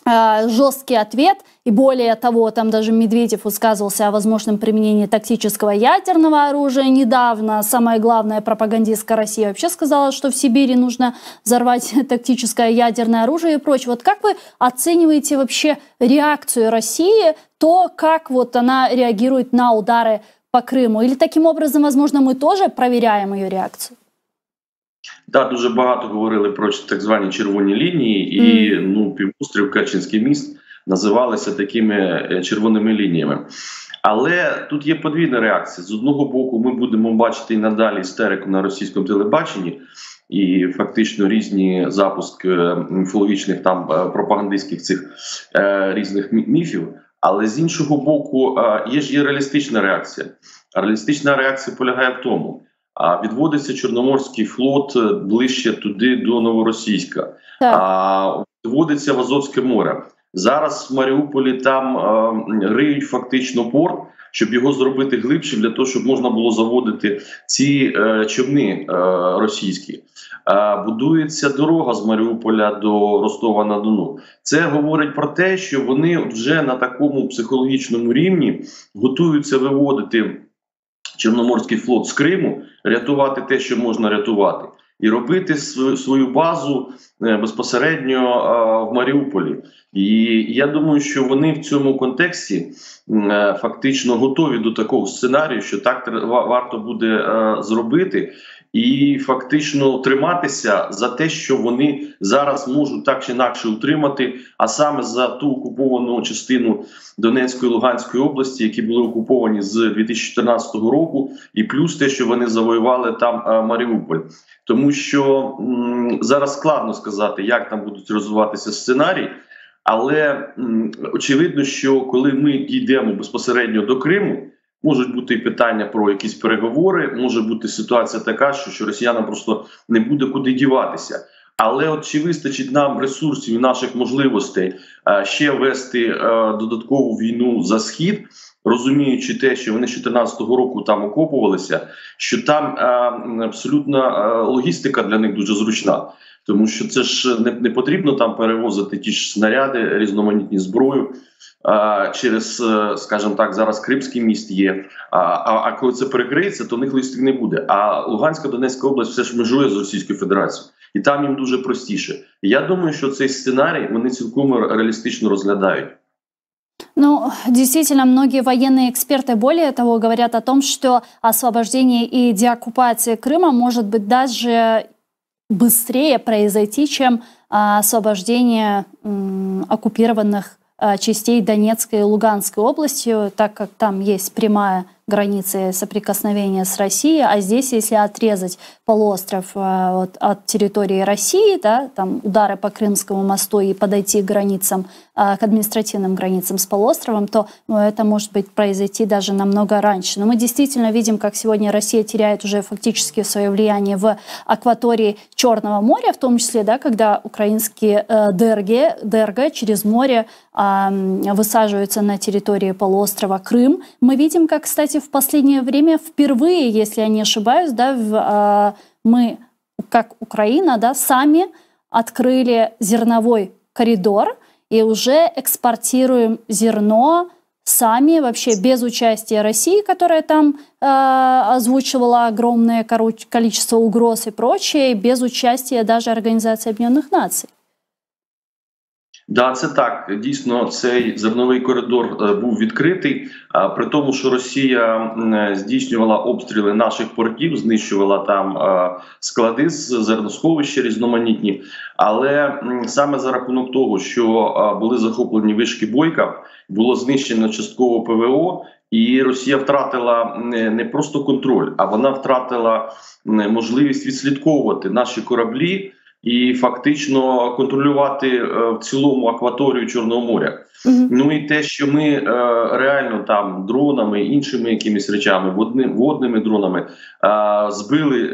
жесткий ответ. И более того, там даже Медведев высказывался о возможном применении тактического ядерного оружия недавно. Самая главная пропагандистка России вообще сказала, что в Сибири нужно взорвать тактическое ядерное оружие и прочее. Вот как вы оцениваете вообще реакцию России, то, как вот она реагирует на удары по Крыму? Или таким образом, возможно, мы тоже проверяем ее реакцию? Так, дуже багато говорили про так звані червоні лінії, і ну, півострів, Керченський міст називалися такими червоними лініями. Але тут є подвійна реакція. З одного боку, ми будемо бачити і надалі істерику на російському телебаченні, і фактично різні запуски міфологічних там пропагандистських цих різних міфів. Але з іншого боку, є ж і реалістична реакція. А реалістична реакція полягає в тому, а відводиться Чорноморський флот ближче туди до Новоросійська, а відводиться в Азовське море. Зараз в Маріуполі там риють фактично порт, щоб його зробити глибшим, для того, щоб можна було заводити ці човни російські. Будується дорога з Маріуполя до Ростова-на-Дону. Це говорить про те, що вони вже на такому психологічному рівні готуються виводити Чорноморський флот з Криму, рятувати те, що можна рятувати, і робити свою базу безпосередньо в Маріуполі. І я думаю, що вони в цьому контексті фактично готові до такого сценарію, що так варто буде зробити, і фактично триматися за те, що вони зараз можуть так чи інакше утримати, а саме за ту окуповану частину Донецької і Луганської області, які були окуповані з 2014 року, і плюс те, що вони завоювали там Маріуполь. Тому що зараз складно сказати, як там будуть розвиватися сценарії, але очевидно, що коли ми дійдемо безпосередньо до Криму, можуть бути і питання про якісь переговори, може бути ситуація така, що росіянам просто не буде куди діватися. Але от чи вистачить нам ресурсів і наших можливостей ще вести додаткову війну за Схід, розуміючи те, що вони з 2014 року там окопувалися, що там абсолютна логістика для них дуже зручна. Тому що це ж не потрібно там перевозити ті ж снаряди, різноманітні зброю, через, скажімо так, зараз Кримський міст є, а коли це перекриється, то в них логістики не буде. А Луганська, Донецька область все ж межує з Російською Федерацією. І там їм дуже простіше. І я думаю, що цей сценарій вони цілком реалістично розглядають. Ну, действительно, многие военные эксперты, более того, говорят о том, что освобождение и деоккупация Крыма может быть даже быстрее произойти, чем освобождение оккупированных частей Донецкой и Луганской области, так как там есть прямая граница соприкосновения с Россией, а здесь, если отрезать полуостров от территории России, да, там удары по Крымскому мосту и подойти к границам, к административным границам с полуостровом, то, ну, это может быть произойти даже намного раньше. Но мы действительно видим, как сегодня Россия теряет уже фактически свое влияние в акватории Черного моря, в том числе, да, когда украинские ДРГ через море высаживаются на территории полуострова Крым. Мы видим, как, кстати, в последнее время впервые, если я не ошибаюсь, да, мы, как Украина, да, сами открыли зерновой коридор и уже экспортируем зерно сами, вообще без участия России, которая там озвучивала огромное количество угроз и прочее, без участия даже Организации Объединенных Наций. Да, це так. Дійсно, цей зерновий коридор був відкритий. При тому, що Росія здійснювала обстріли наших портів, знищувала там склади з зерносховища різноманітні. Але саме за рахунок того, що були захоплені вишки Бойка, було знищено частково ПВО, і Росія втратила не просто контроль, а вона втратила можливість відслідковувати наші кораблі і фактично контролювати в цілому акваторію Чорного моря. Ну і те, що ми реально там дронами, іншими якимись речами, водними дронами збили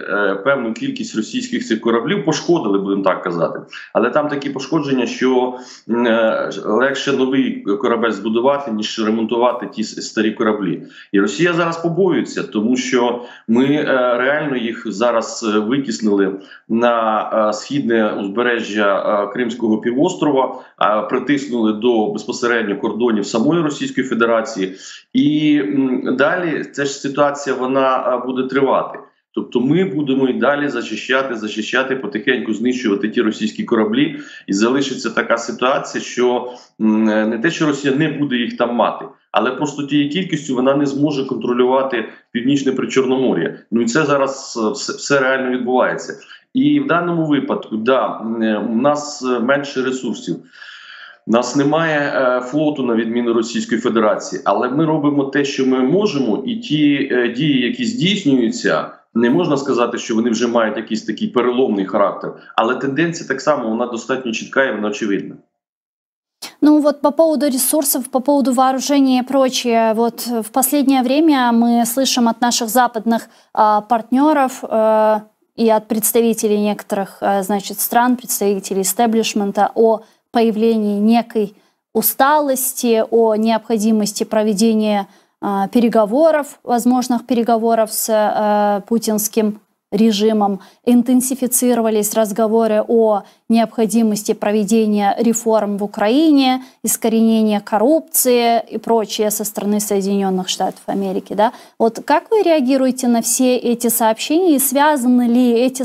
певну кількість російських цих кораблів, пошкодили, будемо так казати. Але там такі пошкодження, що легше новий корабель збудувати, ніж ремонтувати ті старі кораблі. І Росія зараз побоюється, тому що ми реально їх зараз витіснили на східне узбережжя Кримського півострова, притиснули до безпосередньо кордонів самої Російської Федерації. І далі ця ж ситуація, вона буде тривати. Тобто ми будемо і далі зачищати, зачищати, потихеньку знищувати ті російські кораблі. І залишиться така ситуація, що не те, що Росія не буде їх там мати, але просто тією кількістю вона не зможе контролювати Північне Причорномор'я. Ну і це зараз все реально відбувається. І в даному випадку, да, у нас менше ресурсів. У нас немає флоту, на відміну Російської Федерації, але ми робимо те, що ми можемо, і ті дії, які здійснюються, не можна сказати, що вони вже мають якийсь такий переломний характер, але тенденція так само, вона достатньо чітка і вона очевидна. Ну вот по поводу ресурсов, по поводу вооружения и прочее, вот в последнее время мы слышим от наших западных партнеров и от представителей некоторых, значит, стран, представителей истеблишмента о появлении некой усталости, о необходимости проведения переговоров, возможных переговоров с путинским режимом, интенсифицировались разговоры о необходимости проведения реформ в Украине, искоренения коррупции и прочее со стороны Соединенных Штатов Америки. Да? Вот как вы реагируете на все эти сообщения и связаны ли эти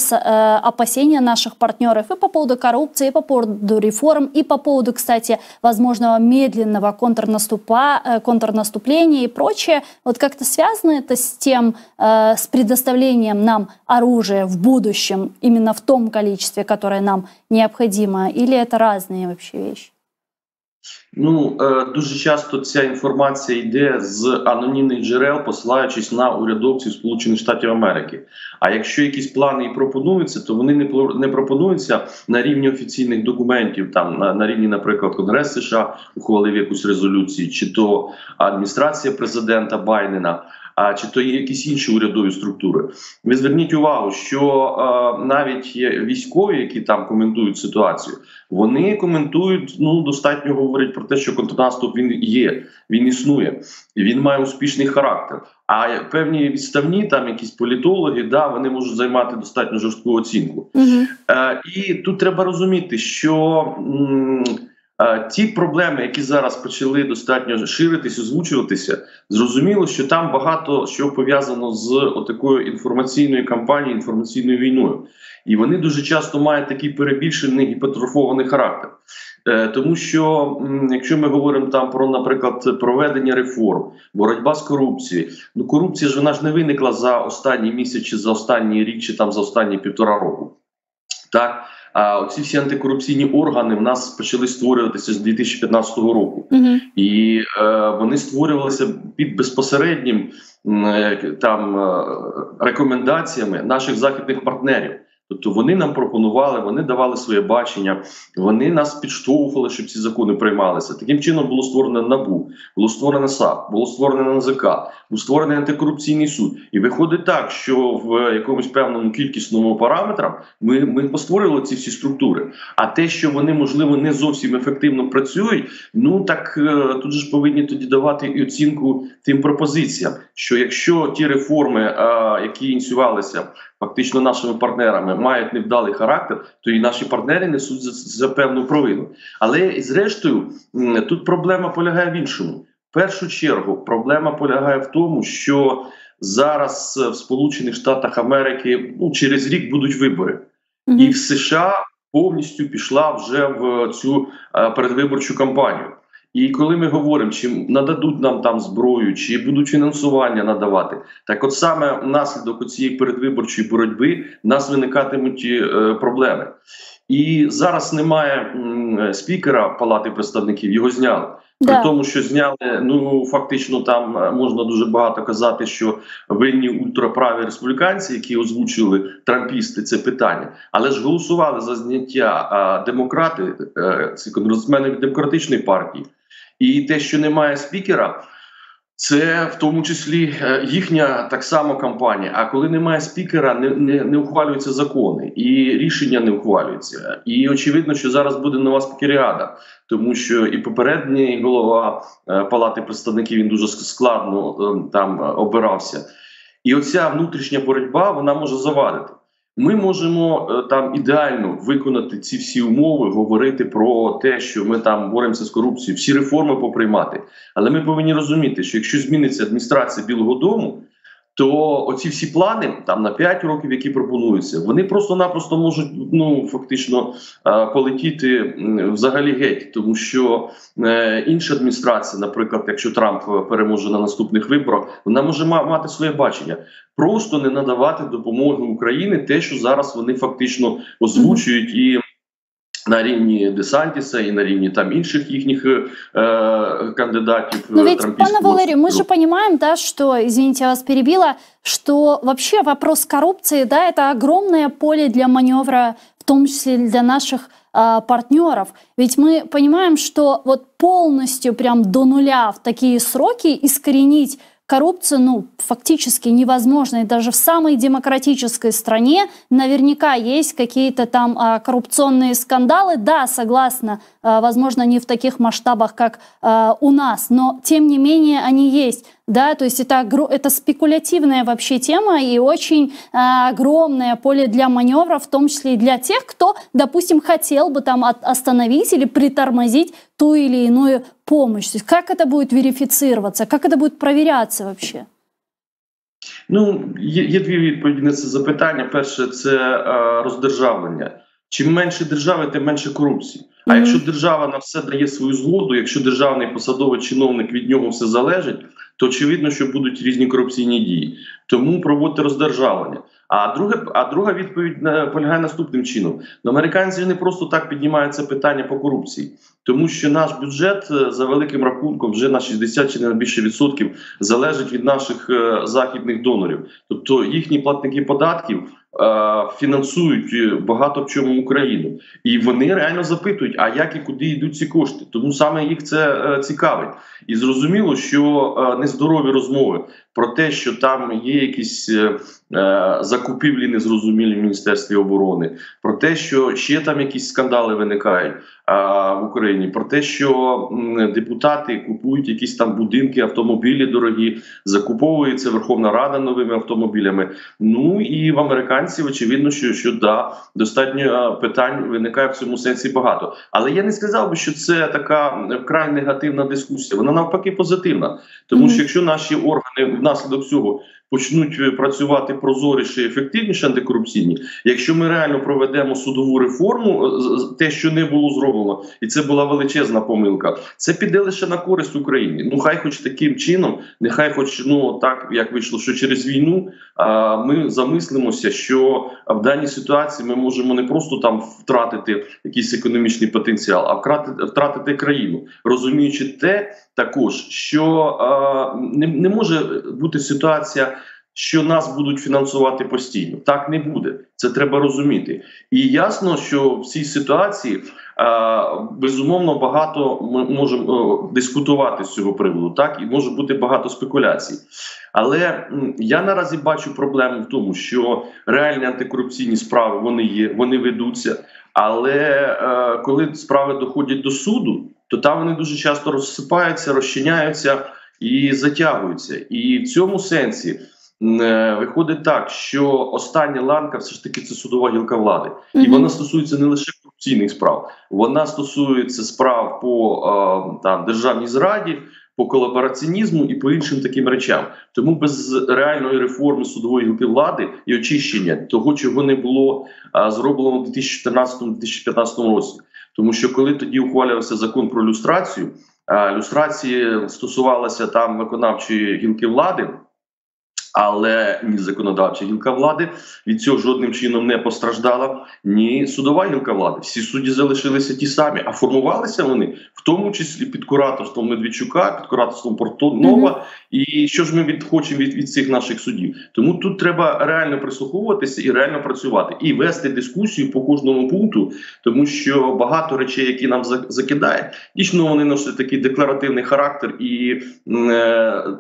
опасения наших партнеров и по поводу коррупции, и по поводу реформ, и по поводу, кстати, возможного медленного контрнаступления и прочее? Вот как-то связано это с тем, с предоставлением нам оружия в будущем именно в том количестве, которое нам необходимо, или это разные вообще вещи? Ну, дуже часто ця інформація йде з анонімних джерел, посилаючись на урядовців Сполучених Штатів Америки. А якщо якісь плани і пропонуються, то вони не пропонуються на рівні офіційних документів, там на рівні, наприклад, Конгрес США ухвалив якусь резолюцію, чи то адміністрація президента Байдена, а чи то є якісь інші урядові структури. Ви зверніть увагу, що навіть є військові, які там коментують ситуацію, вони коментують, достатньо говорять про те, що контрнаступ він є, він існує, і він має успішний характер. А певні відставні, там якісь політологи, да, вони можуть займати достатньо жорстку оцінку. І тут треба розуміти, що ті проблеми, які зараз почали достатньо ширитись, озвучуватися, зрозуміло, що там багато що пов'язано з отакою інформаційною кампанією, інформаційною війною. І вони дуже часто мають такий перебільшений, гіпертрофований характер. Тому що, якщо ми говоримо там про, наприклад, проведення реформ, боротьба з корупцією, корупція ж вона ж не виникла за останній місяць, чи за останній рік, чи там за останні півтора року. Так? А оці всі антикорупційні органи в нас почали створюватися з 2015 року. І вони створювалися під безпосереднім рекомендаціями наших західних партнерів. Тобто вони нам пропонували, вони давали своє бачення, вони нас підштовхували, щоб ці закони приймалися. Таким чином було створено НАБУ, було створено САП, було створено НАЗК, був створений антикорупційний суд. І виходить так, що в якомусь певному кількісному параметрам ми постворили ці всі структури. А те, що вони, можливо, не зовсім ефективно працюють, так тут же ж повинні тоді давати і оцінку тим пропозиціям, що якщо ті реформи, які ініціювалися фактично нашими партнерами, мають невдалий характер, то і наші партнери несуть за певну провину. Але, зрештою, тут проблема полягає в іншому. В першу чергу, проблема полягає в тому, що зараз в Сполучених Штатах Америки, через рік будуть вибори. І в США Повністю пішла вже в цю передвиборчу кампанію. І коли ми говоримо, чи нададуть нам там зброю, чи будуть фінансування надавати, так от саме внаслідок цієї передвиборчої боротьби в нас виникатимуть проблеми. І зараз немає спікера Палати представників, його зняли. При тому, що зняли, ну фактично там можна дуже багато казати, що винні ультраправі республіканці, які озвучили трампісти це питання, але ж голосували за зняття демократи, це конгресмени від демократичної партії. І те, що немає спікера, це в тому числі їхня так само кампанія. А коли немає спікера, не ухвалюються закони і рішення не ухвалюються. І очевидно, що зараз буде нова спікеріада, тому що і попередній голова Палати представників, він дуже складно там обирався. І оця внутрішня боротьба, вона може завадити. Ми можемо там ідеально виконати ці всі умови, говорити про те, що ми там боремося з корупцією, всі реформи поприймати. Але ми повинні розуміти, що якщо зміниться адміністрація Білого Дому, то оці всі плани там на 5 років, які пропонуються, вони просто-напросто можуть, ну, фактично полетіти взагалі геть, тому що інша адміністрація, наприклад, якщо Трамп переможе на наступних виборах, вона може мати своє бачення. Просто не надавати допомоги Україні те, що зараз вони фактично озвучують і на рівні Десантіса, і на рівні там інших їхніх кандидатів. Но ведь, пане Валерию, мы же понимаем, да, что, извините, я вас перебила, что вообще вопрос коррупции, да, это огромное поле для маневра, в том числе для наших партнеров. Ведь мы понимаем, что вот полностью прям до нуля в такие сроки искоренить коррупцию, ну, фактически невозможно. И даже в самой демократической стране наверняка есть какие-то там коррупционные скандалы. Да, согласна, возможно, не в таких масштабах, как у нас, но тем не менее они есть. Да, то есть это спекулятивная вообще тема и очень огромное поле для маневра, в том числе и для тех, кто, допустим, хотел бы там остановить или притормозить ту или иную помощь. То есть как это будет верифицироваться, как это будет проверяться вообще? Ну, є дві відповіді на це запитання. Перше, це роздержавлення. Чим менше держави, тим менше корупції. А якщо держава на все дає свою згоду, якщо державний посадовий чиновник, від нього все залежить, то очевидно, що будуть різні корупційні дії. Тому проводьте роздержавлення. А друга відповідь полягає наступним чином. Американці не просто так піднімають це питання по корупції, тому що наш бюджет за великим рахунком вже на 60 чи не на більше відсотків залежить від наших західних донорів. Тобто їхні платники податків фінансують багато в чому Україну. І вони реально запитують, а як і куди йдуть ці кошти. Тому саме їх це цікавить. І зрозуміло, що нездорові розмови про те, що там є якісь закупівлі незрозумілі в Міністерстві оборони, про те, що ще там якісь скандали виникають в Україні, про те, що депутати купують якісь там будинки, автомобілі дорогі, закуповується Верховна Рада новими автомобілями. Ну і в американців, очевидно, що да, достатньо питань виникає в цьому сенсі багато. Але я не сказав би, що це така вкрай негативна дискусія. Вона навпаки позитивна. Тому що якщо наші органи внаслідок цього почнуть працювати прозоріше і ефективніше антикорупційні, якщо ми реально проведемо судову реформу, те, що не було зроблено, і це була величезна помилка, це піде лише на користь Україні. Ну хай хоч таким чином, нехай хоч, ну так, як вийшло, що через війну ми замислимося, що в даній ситуації ми можемо не просто там втратити якийсь економічний потенціал, а втратити країну, розуміючи те також, що не може бути ситуація, що нас будуть фінансувати постійно. Так не буде. Це треба розуміти. І ясно, що в цій ситуації, безумовно, багато ми можемо дискутувати з цього приводу, так? І може бути багато спекуляцій. Але я наразі бачу проблему в тому, що реальні антикорупційні справи, вони є, вони ведуться, але коли справи доходять до суду, то там вони дуже часто розсипаються, розчиняються і затягуються. І в цьому сенсі виходить так, що остання ланка все ж таки це судова гілка влади. І вона стосується не лише корупційних справ, вона стосується справ по там, державній зраді, По колабораціонізму і по іншим таким речам. Тому без реальної реформи судової гілки влади і очищення того, чого не було зроблено в 2014-2015 році. Тому що коли тоді ухвалювався закон про люстрацію, люстрації стосувалася там виконавчої гілки влади, але ні законодавча гілка влади від цього жодним чином не постраждала, ні судова гілка влади. Всі судді залишилися ті самі, а формувалися вони в тому числі під кураторством Медведчука, під кураторством Портнова. І що ж ми хочемо від цих наших суддів? Тому тут треба реально прислуховуватися і реально працювати, і вести дискусію по кожному пункту, тому що багато речей, які нам закидають, дійсно вони носять такий декларативний характер, і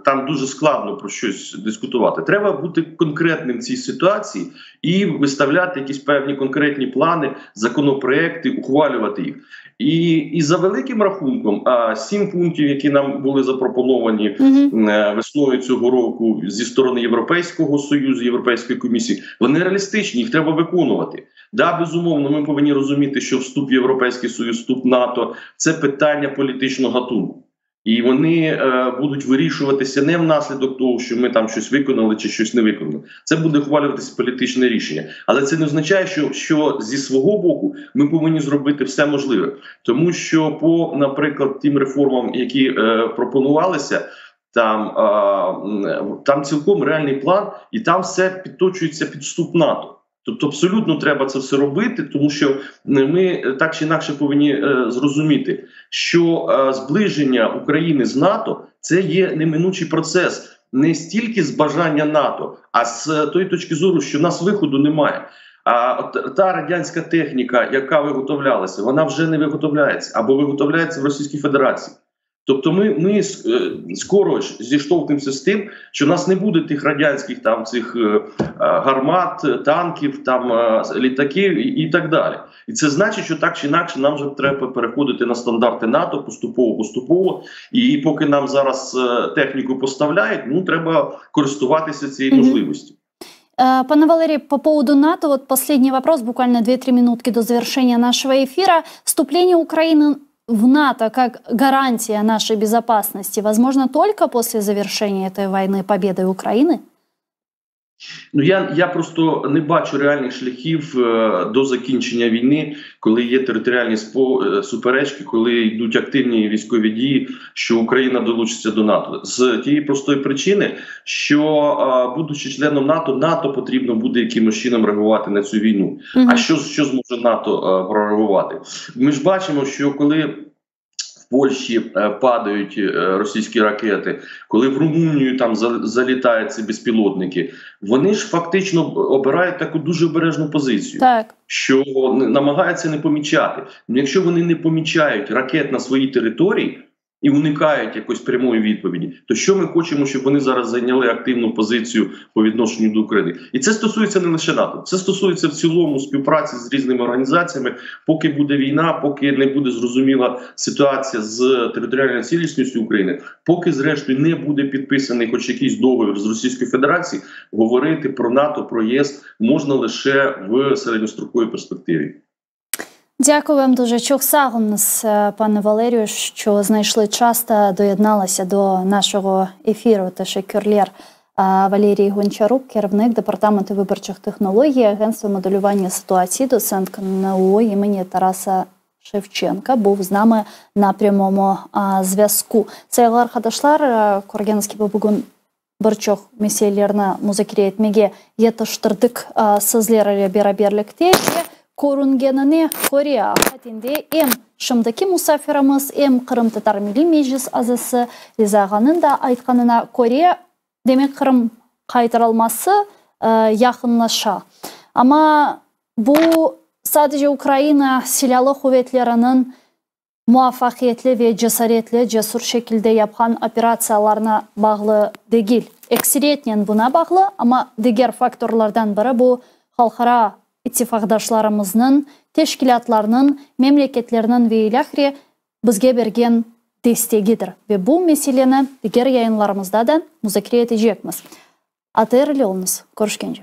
там дуже складно про щось дискутувати. Треба бути конкретним в цій ситуації і виставляти якісь певні конкретні плани, законопроекти, ухвалювати їх. І за великим рахунком, 7 пунктів, які нам були запропоновані весною цього року зі сторони Європейського Союзу, Європейської комісії, вони реалістичні, їх треба виконувати. Да, безумовно, ми повинні розуміти, що вступ в Європейський Союз, вступ в НАТО – це питання політичного гатунку. І вони будуть вирішуватися не внаслідок того, що ми там щось виконали чи щось не виконали. Це буде ухвалюватися політичне рішення. Але це не означає, що зі свого боку ми повинні зробити все можливе. Тому що по, наприклад, тим реформам, які пропонувалися, там цілком реальний план, і там все підточується під вступ НАТО. Тобто абсолютно треба це все робити, тому що ми так чи інакше повинні зрозуміти, що зближення України з НАТО – це є неминучий процес не стільки з бажання НАТО, а з тої точки зору, що в нас виходу немає. А от та радянська техніка, яка виготовлялася, вона вже не виготовляється або виготовляється в Російській Федерації. Тобто ми скоро ж зіштовхнемося з тим, що в нас не буде тих радянських там цих гармат, танків, літаків і так далі. І це значить, що так чи інакше нам вже треба переходити на стандарти НАТО поступово-поступово. І поки нам зараз техніку поставляють, треба користуватися цією можливістю. Пане Валерий, по поводу НАТО, последний вопрос, буквально две-три минутки до завершения нашего эфира. Вступление Украины в НАТО как гарантия нашей безопасности возможно только после завершения этой войны победой Украины? Я просто не бачу реальних шляхів до закінчення війни, коли є територіальні суперечки, коли йдуть активні військові дії, що Україна долучиться до НАТО. З тієї простої причини, що, будучи членом НАТО, НАТО потрібно буде якимось чином реагувати на цю війну. А що зможе НАТО прореагувати? Ми ж бачимо, що коли в Польщі падають російські ракети, коли в Румунію там залітають ці безпілотники, вони ж фактично обирають таку дуже обережну позицію, що намагаються не помічати. Якщо вони не помічають ракет на своїй території і уникають якоїсь прямої відповіді, то що ми хочемо, щоб вони зараз зайняли активну позицію по відношенню до України? І це стосується не лише НАТО, це стосується в цілому співпраці з різними організаціями. Поки буде війна, поки не буде зрозуміла ситуація з територіальною цілісністю України, поки, зрештою, не буде підписаний хоч якийсь договір з Російською Федерацією, говорити про НАТО, про ЄС можна лише в середньостроковій перспективі. Дякую вам дуже. Çoq sağ oluñız, пане Валерію, що знайшли час та доєдналися до нашого ефіру. Teşekkürler. Валерій Гончарук, керівник Департаменту виборчих технологій, Агентства моделювання ситуації, доцент КНУ імені Тараса Шевченка, був з нами на прямому зв'язку. Sayğılı arqadaşlar, körgeniñiz kibi bugün bir çoq meselelerni muzakere etmege yetiştirdik sizler ile beraberlikte ve körüngenine köre, aqiqaten de em şimdiki musafirimiz, em Qırımtatar Milliy Meclis azası Riza ağanıñ da aytqanına köre, demek Qırım qaytarılması yaqınlaşa. Amma bu sadece Ukraina Silâlı quvetleriniñ muvafaqiyetli ve cesaretli, cesur şekilde yapqan operatsiyalarına bağlı degil. Ekseriyetnen buña bağlı, amma diger faktorlardan biri bu halqara ittifaqdaşlarımıznıñ, teşkilâtlarnıñ, memleketlerniñ ve ilâhre bizge bergen destegidir. Ve bu meseleni diger yayınlarımızda da muzakere etecekmiz. ATR ile oluñız. Körüşkence.